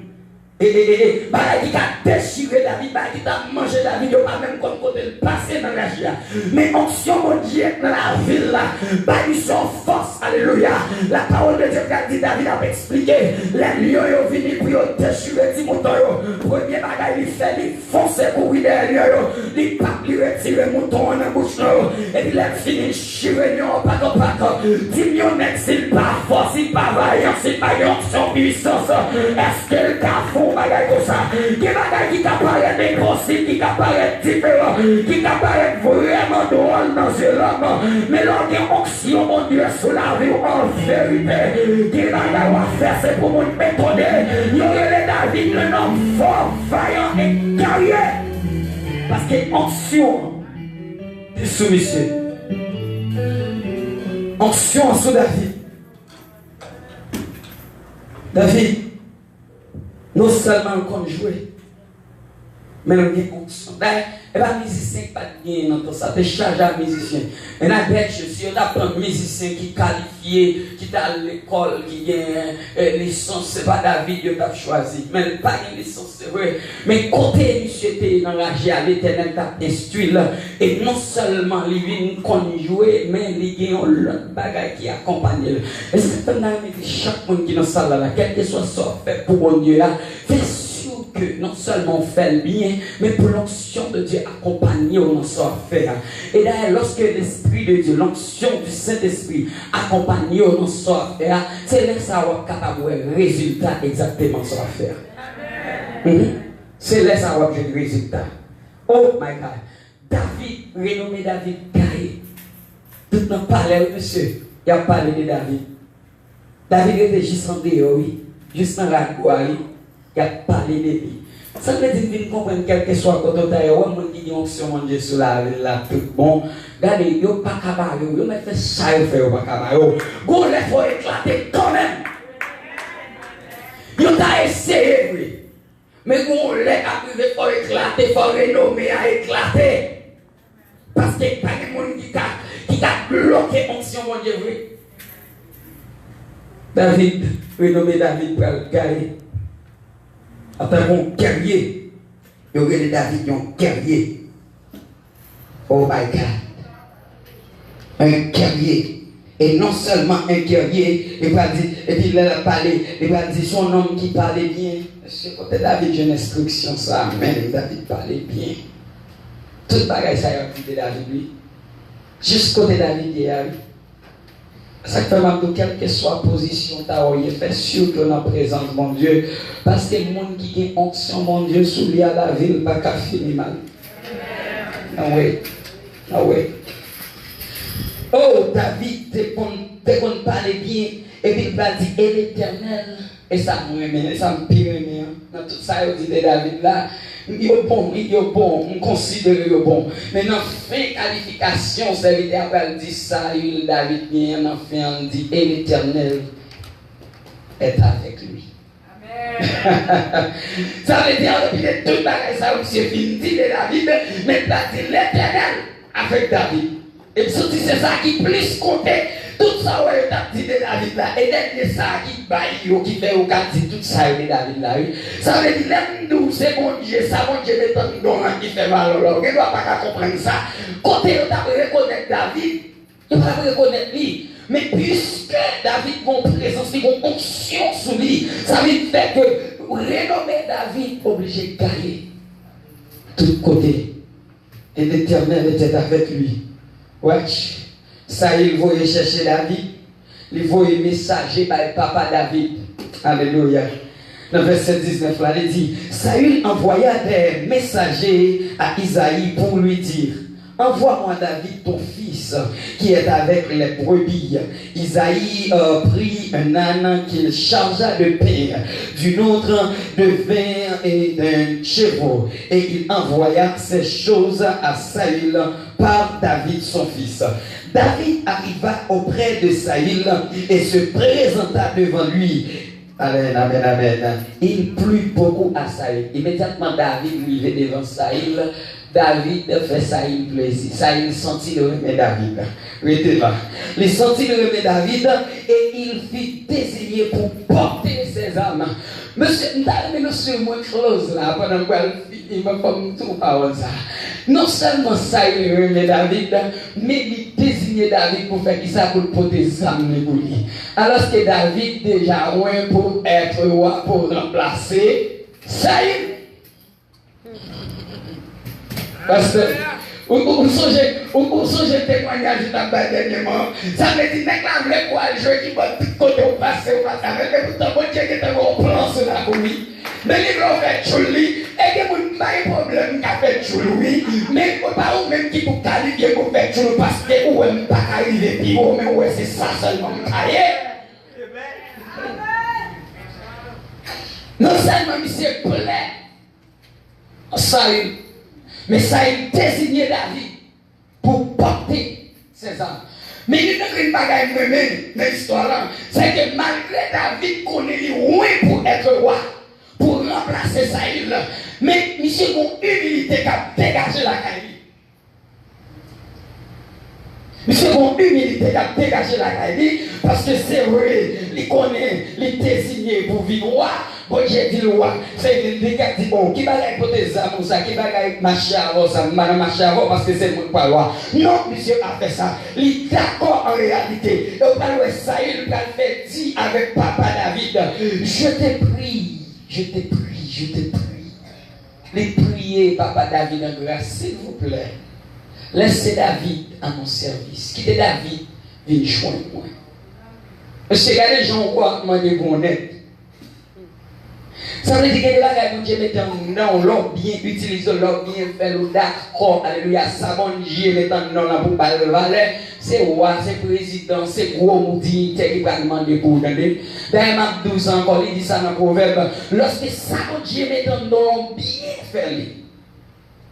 E, e, e, e, bagay ki ka dechire David, bagay ki ta manje David, yo pa menm konn kote l pase nan laj la. Men onksyon Bondye nan lavi l la, bay li yon fòs, alelouya. La parole de Dieu pral di David ap eksplike, lè lyon yo vini pou yo dechire ti mouton yo, premye bagay li fè, li fonse kouri dèyè lyon yo, li pa, li retire mouton an nan bouch lyon yo, epi lè l fini, chire lyon an pakanpak. Di m yon nèg, si l pa fò, si l pa vayan, si l pa gen onksyon pwisans, èske l ka fè yon bagay konsa? Gen bagay ki ka parèt enposib, ki ka parèt diferan, ki ka parèt vrèman dwòl nan zye lòm, men lè w gen onksyon Bondye sou lavi w, an verite, gen bagay w ap fè, se pou moun etone. Yo rele David un homme fort, vaillant et guerrier. Paske onksyon an te sou misye. Onksyon an sou David. David, non sèlman l konn jwe, men l gen onksyon. Dayè, e pa mizisyen ki pa t genyen nan tan sa, te chaje ak mizisyen. And I bet you, si yo ta pran mizisyen ki kalifye, ki t al lekòl, ki gen, eh, lisans, se pa David yo t ap chwazi. Men l pa gen lisans, se vre. Men kote misye te ye nan raje a, Letènèl t ap enstwi l. E non sèlman li vin konn jwe, men li gen yon lòt bagay ki akonpanye l. E se sa k fè m ta renmen di chak moun ki nan sal la, la, kèlkeswa sa w ap fè pou Bondye a, fè si ke non sèlman w fè l byen, men pou l'onction de Dieu akonpanye w nan sa w ap fè a. E dayè, lorsque l'Esprit de Dieu, l'onction du Saint-Esprit akonpanye w nan sa w ap fè a, se lè sa a w ap kapab wè rezilta egzakteman sa w ap fè a. Mhm. Se lè sa a w ap jwenn rezilta. Oh my God! David, renome David gaye. Tout nan palè, wi, mesye, y ap pale de David. David rete jis andeyò, wi. Jis nan radyo a, wi. Y ap pale de li. Sa vle di, m vin konprann, kèlkeswa kote w ta ye, w wè moun ki gen onksyon Bondye sou lavi l la, tout bon. Gade, yo pa ka bare w, yo mèt fè sa yo fè, yo pa ka bare w. Gon lè fò w eklate kanmenm. Yo ta eseye vre. Men gon lè k ap rive, fò w eklate, fò renome a eklate. Paske pa gen moun ki ka, ki ka bloke onksyon Bondye vre. David, renome David pral gaye. Antanke yon gèrye, yo rele David yon gèrye. Oh my God. Un guerrier. E non sèlman un guerrier, li pral di, epi lè l ap pale, li pral di, se yon nonm ki pale byen. Mesye, kote David jwenn enstriksyon sa a menm? David pale byen. Tout bagay sa yo ap di de David, wi. Jis kote David ye a, wi. Sa k fè m ap di w, kèlkeswa pozisyon ta w ye, fè si ke w nan prezans Bondye. Paske moun ki gen onksyon Bondye sou li a, lavi l pa ka fini mal. Anwe. Anwe. Oh, David te konn, te konn pale byen, epi l pral di, e Letènèl. E sa m renmen, e sa m pi renmen an. Nan tout sa yo di de David la, yo bon, wi, yo bon, m konsidere yo bon. Men nan fen kalifikasyon, sèvitè a pral di sa, wi, David genyen nan fen an, li di, et l'Éternel est avec lui. Sa vle di, anpil de tout bagay sa yo misye fin di de David, men l pa di Letènèl avèk David. E m santi se sa ki plis konte. Tout sa w wè yo t ap di de David la, e dènye sa a ki bay yo, ki fè yo ka di tout sa yo de David la, wi. Sa vle di, lè m di w se Bondye, sa Bondye met anndan w lan ki fè valè w la, ou gen dwa pa ka konprann sa. Kote yo t ap rekonèt David, yo pa t ap rekonèt li. Men piske David gon prezans, li gon onksyon sou li, sa vin fè ke renome David oblije gaye tout kote. Et l'Éternel était avec lui. Watch. Sayil voye chèche David. Li voye mesaje bay papa David. Alelouya. Nan vèsè diznèf la, li di, Saül envoya des messagers à Isaïe pour lui dire, Envoie-moi David, ton fils, qui est avec les brebis. Isaïe euh, prit un âne qu'il chargea de pain, d'une autre de vin et d'un chevreau, et il envoya ces choses à Saül par David son fils. David arriva auprès de Saül et se présenta devant lui. Amen, amen, amen. Il plut beaucoup à Saül. Imedyatman David rive devan Sayil, David fè Sayil plezi. Sayil santi l renmen David. Rete la. Li santi l renmen David et il fit désigner pour porter ses armes. Mesye, m ta renmen nou swiv mwen close la pandan m pral fini, men fò m tou pawòl sa. Non sèlman Sayil renmen David, men li deziye David pou fè kisa? Pou l pote zam li pou li. Alòske David deja lwen pou être roi, pou ranplase Sayil. Pastè, ou, ou, ou sonje, ou, ou sonje temwayaj ou t ap bay dènyèman? Sa vle di, nèg la vle pou al jwe kibòd tout kote ou pase, ou pase avè l, men poutan Bondye gentan gen yon plan sou lakou li. Men li vle w fè tchoul li, e gen moun m pa gen pwoblèm m ka fè tchoul wi, men ou pa ou menm ki pou kalifye pou fè tchoul paske ou wè m pa ka rive pi wo, men ou wè se sa sèlman m ka ye. Non sèlman misye plè Sayil, men Sayil deziye David pou pòte sèzam. Men youn nan grenn bagay m renmen nan istwa la, se ke malgre David konnen li lwen pou èt wa, pou ranplase Sayil, men misye gon imilite k ap degaje lakay li. Misye gon imilite k ap degaje lakay li, paske se vre, li konnen li deziye pou vin wa, Bondye di l wa, se vin li k ap di, o, ki bagay pote zam ou sa, ki bagay mache avè w sa, m pa nan mache avè w paske se mwen k pral wa. Non, misye pa fè sa. Li dakò an reyalite. E w pral wè Sayil pral fè di avèk papa David, Je te prie, je te prie, je te prie. Li priye papa David an gras, silvouplè, laisse David à mon service. Kite David vin jwenn mwen. Mesye, gade jan yon wa ap mande pou yon nèg. Sa vle di gen de bagay Bondye mete anndan w, lè w byen itilize w, lè w byen fè l, ou dakò, alelouya, sa Bondye mete anndan w lan pou ba l valè, se wa, se prezidan, se gwo diyitè ki pral mande pou w, tande. Dayè m ap di w sa ankò, li di sa nan Pwovèb, lòske sa Bondye mete anndan w, byen fè li.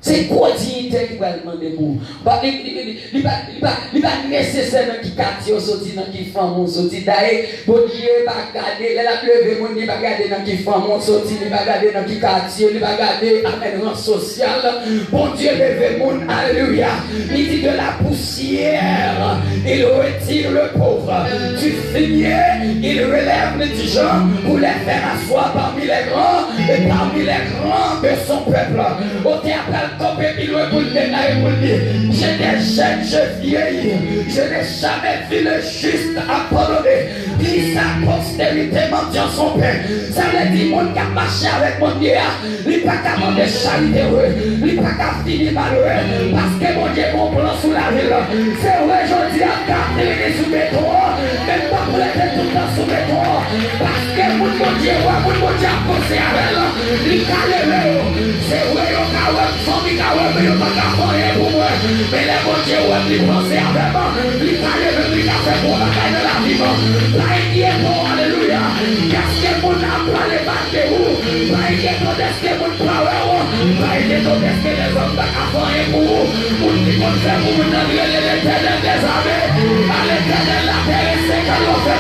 Se gwo diyitè ki pral mande pou ou. Pa, li, li, li, li pa, li pa, li pa nesesè nan ki katye w soti, nan ki fanmi w soti. Dayè, Bondye pa gade, lè l ap leve moun, li pa gade nan ki fanmi w soti, li pa gade nan ki katye, li pa gade, amèn, ran sosyal. Bondye leve moun, alelouya. Li di de la poussière, il retire le pauvre. Du fumier, il relève l'indigent pour les faire asseoir parmi les grands et parmi les grands de son peuple. Otè a pral kanpe pi lwen pou l deklare pou l di, J'ai des jeunes, j'ai vieilli, je n'ai jamais vu le juste abandonné, ni sa postérité mendiant son pain. Sa vle di moun k ap mache avèk Bondye a, li pa ka mande charite vre, li pa ka fini malere, paske Bondye gon plan sou lavi l. Se vre jodi a, m ka vini sou beton an, men m p ap rete tout tan sou beton an, paske moun Bondye wè, moun Bondye ap panse avè l, li ka leve yo. Se vre, yo ka wè m, fanmi ka wè m, men yo pa ka fè anyen pou mwen. Men lè Bondye wè m, li panse avè m, li ka leve m, li ka fè bon bagay nan lavi m. Pa enkyete w, alelouya. Kèske moun ap pale mal de ou? Pa enkyete w dèske moun pa wè w. Pa enkyete w dèske lèzòm pa ka fè anyen pou ou. Moun ki konn fè pou moun nan rele Letènèl dèzame. A Letènèl, la terre est sèche, l'enfer.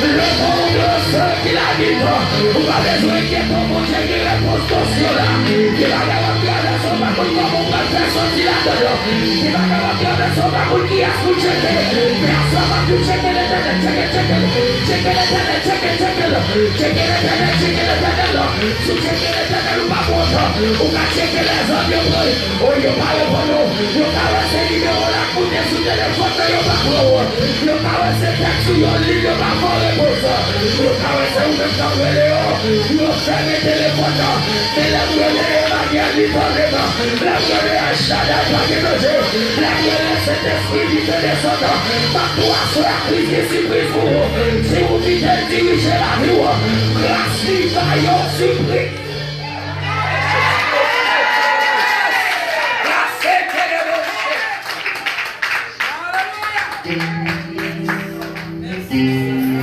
Le monde, ceux qui l'habitent. Ou pa bezwen enkyete w, Bondye gen repons dosye w la. Ki bagay w ap travèse, w pa konn kòman w pral fè soti ladan l. Ki bagay w ap travèse, w pa konn kiyès pou tcheke. Men aswè m ap di w tcheke Letènèl, tcheke, tcheke l. Tcheke Letènèl, tcheke, tcheke l. Tcheke Letènèl, tcheke Letènèl. Si w tcheke Letènèl, ou pa pran tan. Ou ka tcheke lèzòm yo pran. O, yo pa reponn ou. Yo ka wè se nimewo w ap koute sou Telefòn nan yo pa pran w. Yo ka wè se tèks ou yo li, yo pa fè w repons. Yo ka wè se ou menm k ap rele yo. Yo fèmen telefòn nan. Men lè m rele Emmanuel, li pa reponn. Lè m rele El Shaddai, pa gen danje. Lè m rele Sentespri, li te desann. M ap tou aswè a plis gen sipriz pou ou. Si ou kite l dirije lavi w, gras li ba yo sipriz.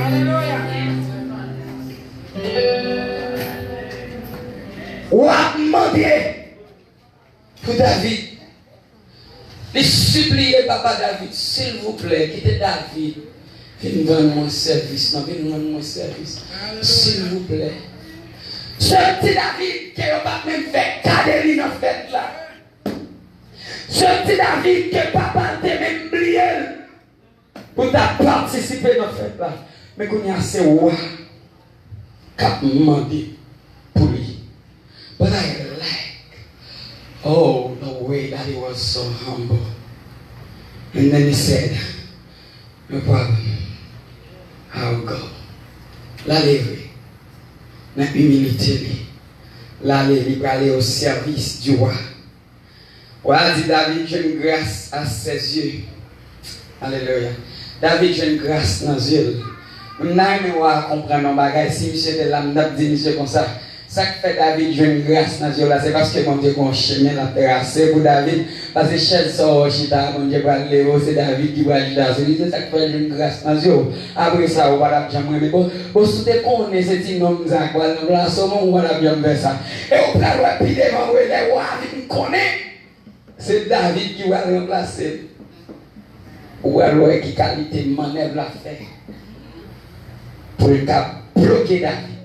Alelouya. Alelouya. W ap mande pou David. Li sipliye papa David, silvouplè, kite David vin rann mwen sèvis, non, vin rann mwen sèvis. Silvouplè. Se ti David ke yo pa t menm fè kade li nan fèt la. Se ti David ke papa l te menm bliye l pou l ta patisipe nan fèt la. Men kounye a se wa k ap mande pou li. But I like, oh, the way that he was so humble. And then he said, "No problem. I'll go." L ale vre. Nan imilite li, l ale, li prale o sèvis di wa. Wa a di David jwenn gras a ses yeux. Alelouya. David jwenn gras nan zye l. M ta renmen wa a konprann yon bagay. Si misye te la, m t ap di misye konsa, sa k fè David jwenn gras nan zye w la, se paske Bondye gen yon chemen l ap trase pou David. Paske chèz sa w wè w chita a, Bondye pral leve w, se David ki pral chita sou li. Se sa k fè l jwenn gras nan zye w. Apre sa, ou pa t ap janm renmen. Bon, bon, si w te konnen se ti nonm sa k pral ranplase w, men ou pa t ap janm fè sa. E ou pral wè pi devan, vre, lè wa a vin konnen se David ki pral ranplase l, ou pral wè ki kalite mannèv l ap fè pou l ka bloke David,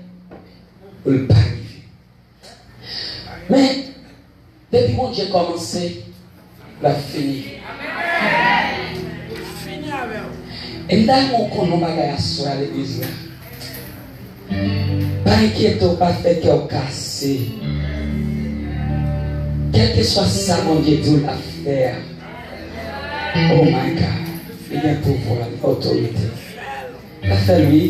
pou l pa rive. Men, depi Bondye kòmanse, l ap fini. E m ta renmen w konn yon bagay aswè a, legliz la. Pa enkyete w, pa fè kè w kase. Kèlkeswa sa Bondye di w l ap fè a, oh my God, li gen pouvwa, li gen otorite. L ap fè l, wi.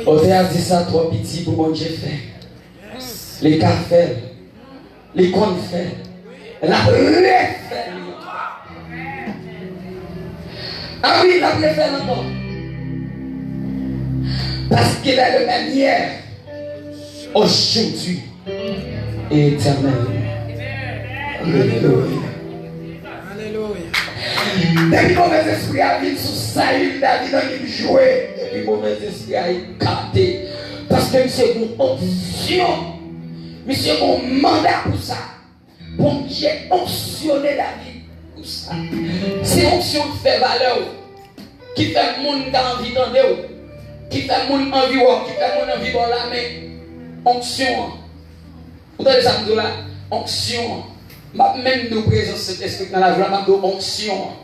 Otè a di sa twò piti pou Bondye fè. Li ka fè l. Li konn fè l. L ap refè l ankò. A wi, l ap refè l ankò. Parce qu'il est le même hier, aujourd'hui et éternellement. Alelouya. Alelouya. Depi movèzespri a vin sou Sayil, David annik jwe. Depi movèzespri a ekate. Paske misye gen onksyon. Misye gen manda pou sa. Bondye onksyone David pou sa. Se onksyon k fè valè w, ki fè moun ta anvi tande w, ki fè moun anvi wè w, ki fè moun anvi ba w lamen. Onksyon an. Ou tande sa m di w la? Onksyon an. M p ap menm di w prezans Sentespri k nan lavi w la, m ap di w onksyon an.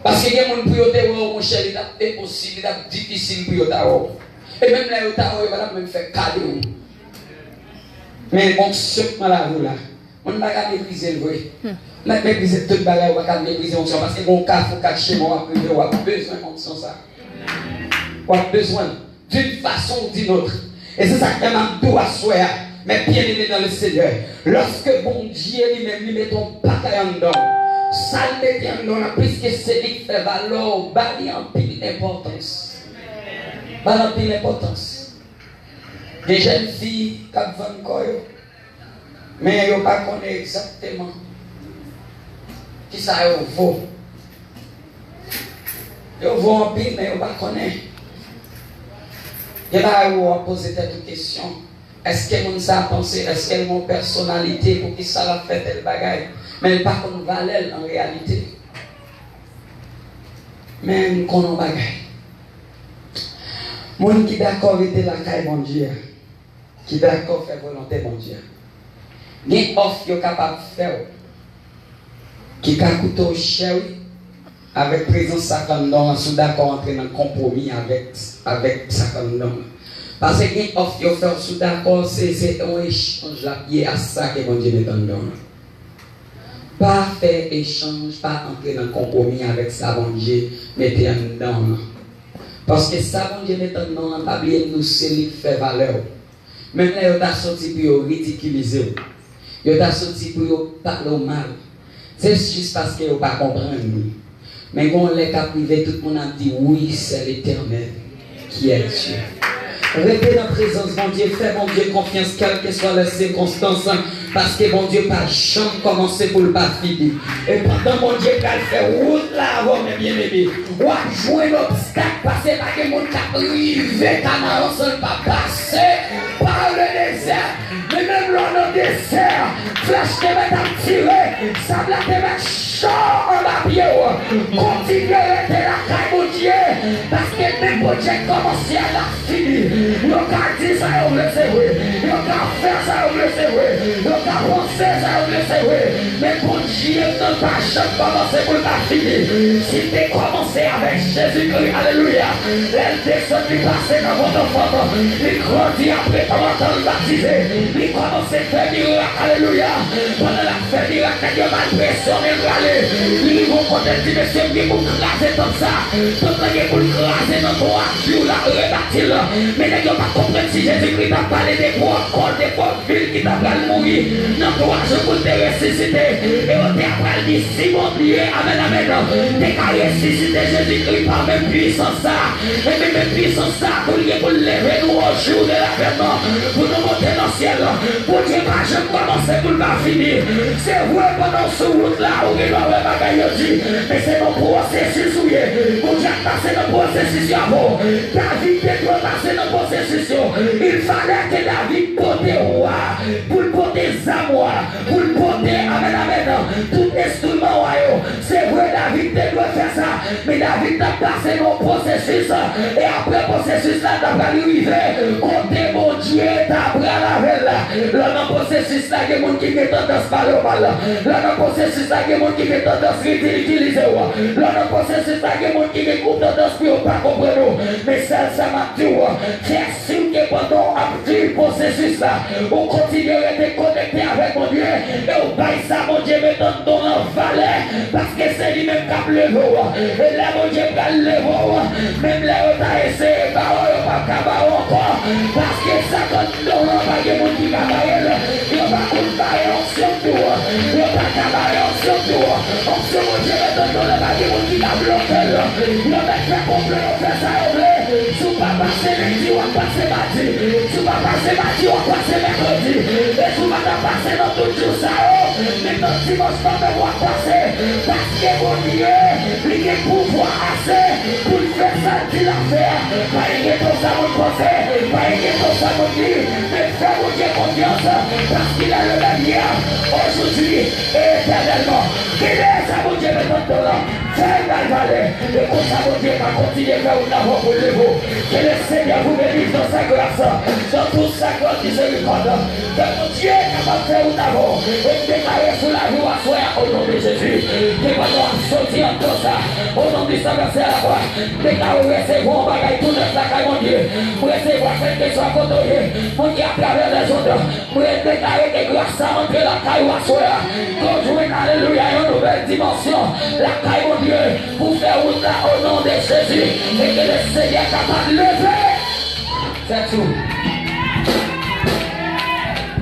Paske gen moun pou yo te wè w, monchè, li t ap enposib, li t ap difisil pou yo ta wè w. E menm lè yo ta wè w, yo pa t ap menm fè kado w. Men onksyon k nan lavi w la, moun pa ka meprize l vre. Mèt meprize tout bagay, ou pa ka meprize onksyon, paske gen yon kafou kat chemen w ap rive, w ap bezwen onksyon sa. W ap bezwen l. D'une façon ou d'une autre. E se sa k fè m ap di w aswè a, mes bien-aimés dans le Seigneur, lòske Bondye li menm li mete yon bagay anndan w, sa l mete anndan w la, piske se li k fè valè w, ba li anpil enpòtans. Ba l anpil enpòtans. Gen jèn fi k ap vann kò yo. Men yo pa konnen egzakteman kisa yo vo. Yo vo anpil, men yo pa konnen. Gen bagay ou w ap poze tèt ou kesyon. Èske moun sa a panse? Èske l gen yon pèsonalite? Poukisa l ap fè tèl bagay? Men l pa konn valè l an reyalite. Men m konn yon bagay. Moun ki dakò rete lakay Bondye a, ki dakò fè volonte Bondye a. Gen òf yo kapab fè w ki ka koute w chè, wi, avèk prezans sa k anndan w an, si w dakò antre nan konpwomi avèk, avèk sa k anndan w an. Paske gen òf yo fè w, si w dakò, se, se yon echanj l ap ye a sa ke Bondye mete anndan w lan. Pa fè echanj, pa antre nan konpwomi avèk sa Bondye mete anndan w lan. Paske sa Bondye mete anndan w lan, pa bliye nou se li k fè valè w. Menm lè yo ta soti pou yo ridikilize w, yo ta soti pou yo pale w mal, se jis paske yo pa konprann ou. Men gen yon lè k ap rive, tout moun ap di, "Wi, c'est l'Éternel qui est Dieu." Rete nan prezans Bondye, fè Bondye konfyans, kèlkeswa lè sikonstans, paske Bondye pa janm kòmanse pou l pa fini. E pandan Bondye pral fè wout la avè w, men byeneme, w ap jwenn obstak, paske pa gen moun k ap rive Kanaran san l pa pase pa le dezè. Men menm lè w nan dezè, flèch te mèt ap tire, sab la te mèt cho anba pye w. Kontinye rete lakay Bondye, paske menm Bondye k kòmanse a, l ap fini. Yo ka di sa yo vle, se vre. Yo ka fè sa yo vle, se vre. Yo ka panse sa yo vle, se vre. Men Bondye m nan pa janm kòmanse pou l pa fini. Si l te kòmanse avèk Jezikri, alelouya, lè l desann, li pase nan vant yon fanm, li grandi, apre trant an, l batize, li kòmanse fè mirak, alelouya. Pandan l ap fè mirak, nèg yo ba l presyon, men l prale. Li rive yon kote, l di, "Mesye, m gen pou m kraze tanp sa. Tanp lan gen pou l kraze nan twa jou, l ap rebati l." Men nèg yo pa t konprann si Jezikri t ap pale de pwòp kò l, de pwòp vi l ki ta pral mouri nan twa jou pou l te resisite. E yo te apral di, "Si Bondye, amèn, amèn, te ka resisite Jezikri pa menm pwisans sa, ebyen menm pwisans sa tou, li gen pou l leve nou au jour de l'avènement pou nou monte nan syèl." Bondye pa janm kòmanse pou l pa fini. Se vre, pandan w sou wout la, ou gen dwa wè bagay yo di, men se nan pwosesis ou ye. Bondye ap pase nan pwosesis yo avè w. David te dwe pase nan pwosesis yo. Il fallait que David pote wa, pou l pote zam wa, pou l pote, amèn, amèn, tout enstriman wa yo. Se vre, David te dwe fè sa, men David t ap pase nan yon pwosesis, e apre pwosesis la, l ta pral rive kote Bondye ta pral avè l la. Lè w nan pwosesis la, gen moun ki gen tandans pale w mal. Lè w nan pwosesis la, gen moun ki gen tandans ridikilize w. Lè w nan pwosesis la, gen moun ki gen gwo tandans pou yo pa konprann ou. Men sèl sa m ap di w, fè si ke pandan w ap viv pwosesis la, ou kontinye rete konekte avèk Bondye, e w bay sa Bondye mete anndan w lan valè, paske se li menm k ap leve w. E lè Bondye pral leve w, menm lè yo ta eseye ba w, yo p ap ka ba w ankò, paske sa k anndan w lan pa gen moun ki ka bare l. Yo pa konn bare onksyon tou. Yo pa ka bare onksyon tou. Onksyon Bondye mete anndan w lan, pa gen moun ki ka bloke l. Yo mèt fè konplo, yo fè sa yo vle. Si w pa pase lendi, w ap pase madi. Si w pa pase madi, w ap pase mèkredi. E si w pa ta pase nan tout jou sa yo, men nan dimanch lan menm w ap pase. Paske Bondye, li gen pouvwa ase pou l fè sa l di l ap fè a. Pa enkyete w sa moun panse, pa enkyete w sa moun di, men fè Bondye konfyans, parce qu'il est le même hier, aujourd'hui et éternellement. Kenbe sa Bondye mete anndan w lan. Fè l bay valè. E konsa Bondye va kontinye fè wout la pou l leve w. Que le Seigneur vous bénisse dans sa grâce, dans toute sa grande miséricorde. Ke Bondye kapab fè wout avè w. E m deklare sou lavi w aswè a, o non de Jezi, ke pandan w ap soti anndan sa, o non di San Vèsè a la kwa, m deklare w resevwa yon bagay tou nèf lakay Bondye. M resevwa kèlkeswa kote w ye, Bondye atravè lèzòt. Mwen deklare ke gras sa antre lakay ou aswè a. Ke w jwenn, alelouya, yon nouvèl dimansyon lakay Bondye pou fè wout la o non de Jezi. E ke le Senyè kapab leve tèt ou.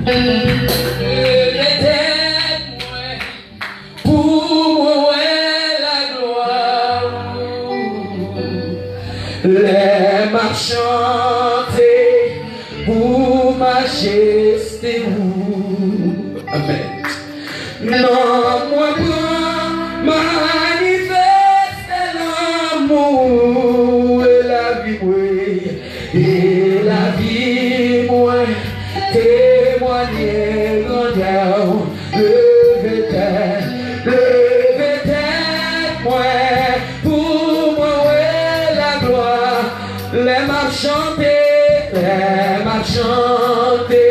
Leve tèt mwen. Pou mwen wè laglwa ou. Lè m ap chante pou majeste ou. Amèn. Non mwen pran, manifeste lanmou ou e lavi mwen. E lavi mwen temwanye grandè w. Leve tèt, leve tèt mwen pou mwen wè laglwa. Lè m ap chante, lè m ap chante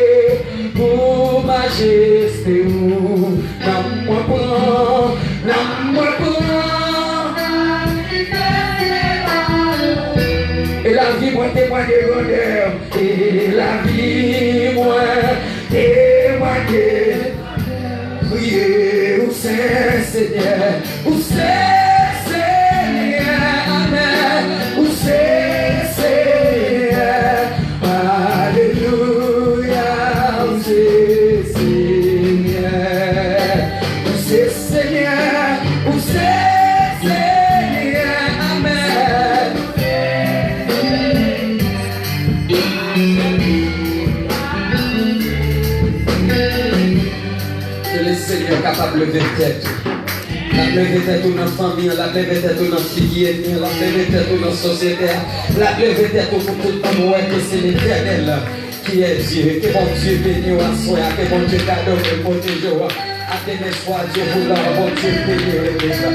pou majeste ou. Nanm mwen pran, nanm mwen pran. E lavi mwen temwanye grandè w. E lavi mwen temwanye. Priye ou Se Senyè, ou se Senyè, amèn, ou se Senyè, alelouya, ou se Senyè, ou se Senyè, ou se Senyè, amèn. Ke le Senyè kapab leve tèt ou. L ap leve tèt ou nan fanmi an, l ap leve tèt ou nan figi ènmi an, l ap leve tèt ou nan sosyete a, l ap leve tèt ou pou tout moun wè ke se Letènèl ki è Dye. Ke Bondye beni w aswè a, ke Bondye gadon w, pwoteje w. A demen swa Dye voulan, Bondye beni w legliz la.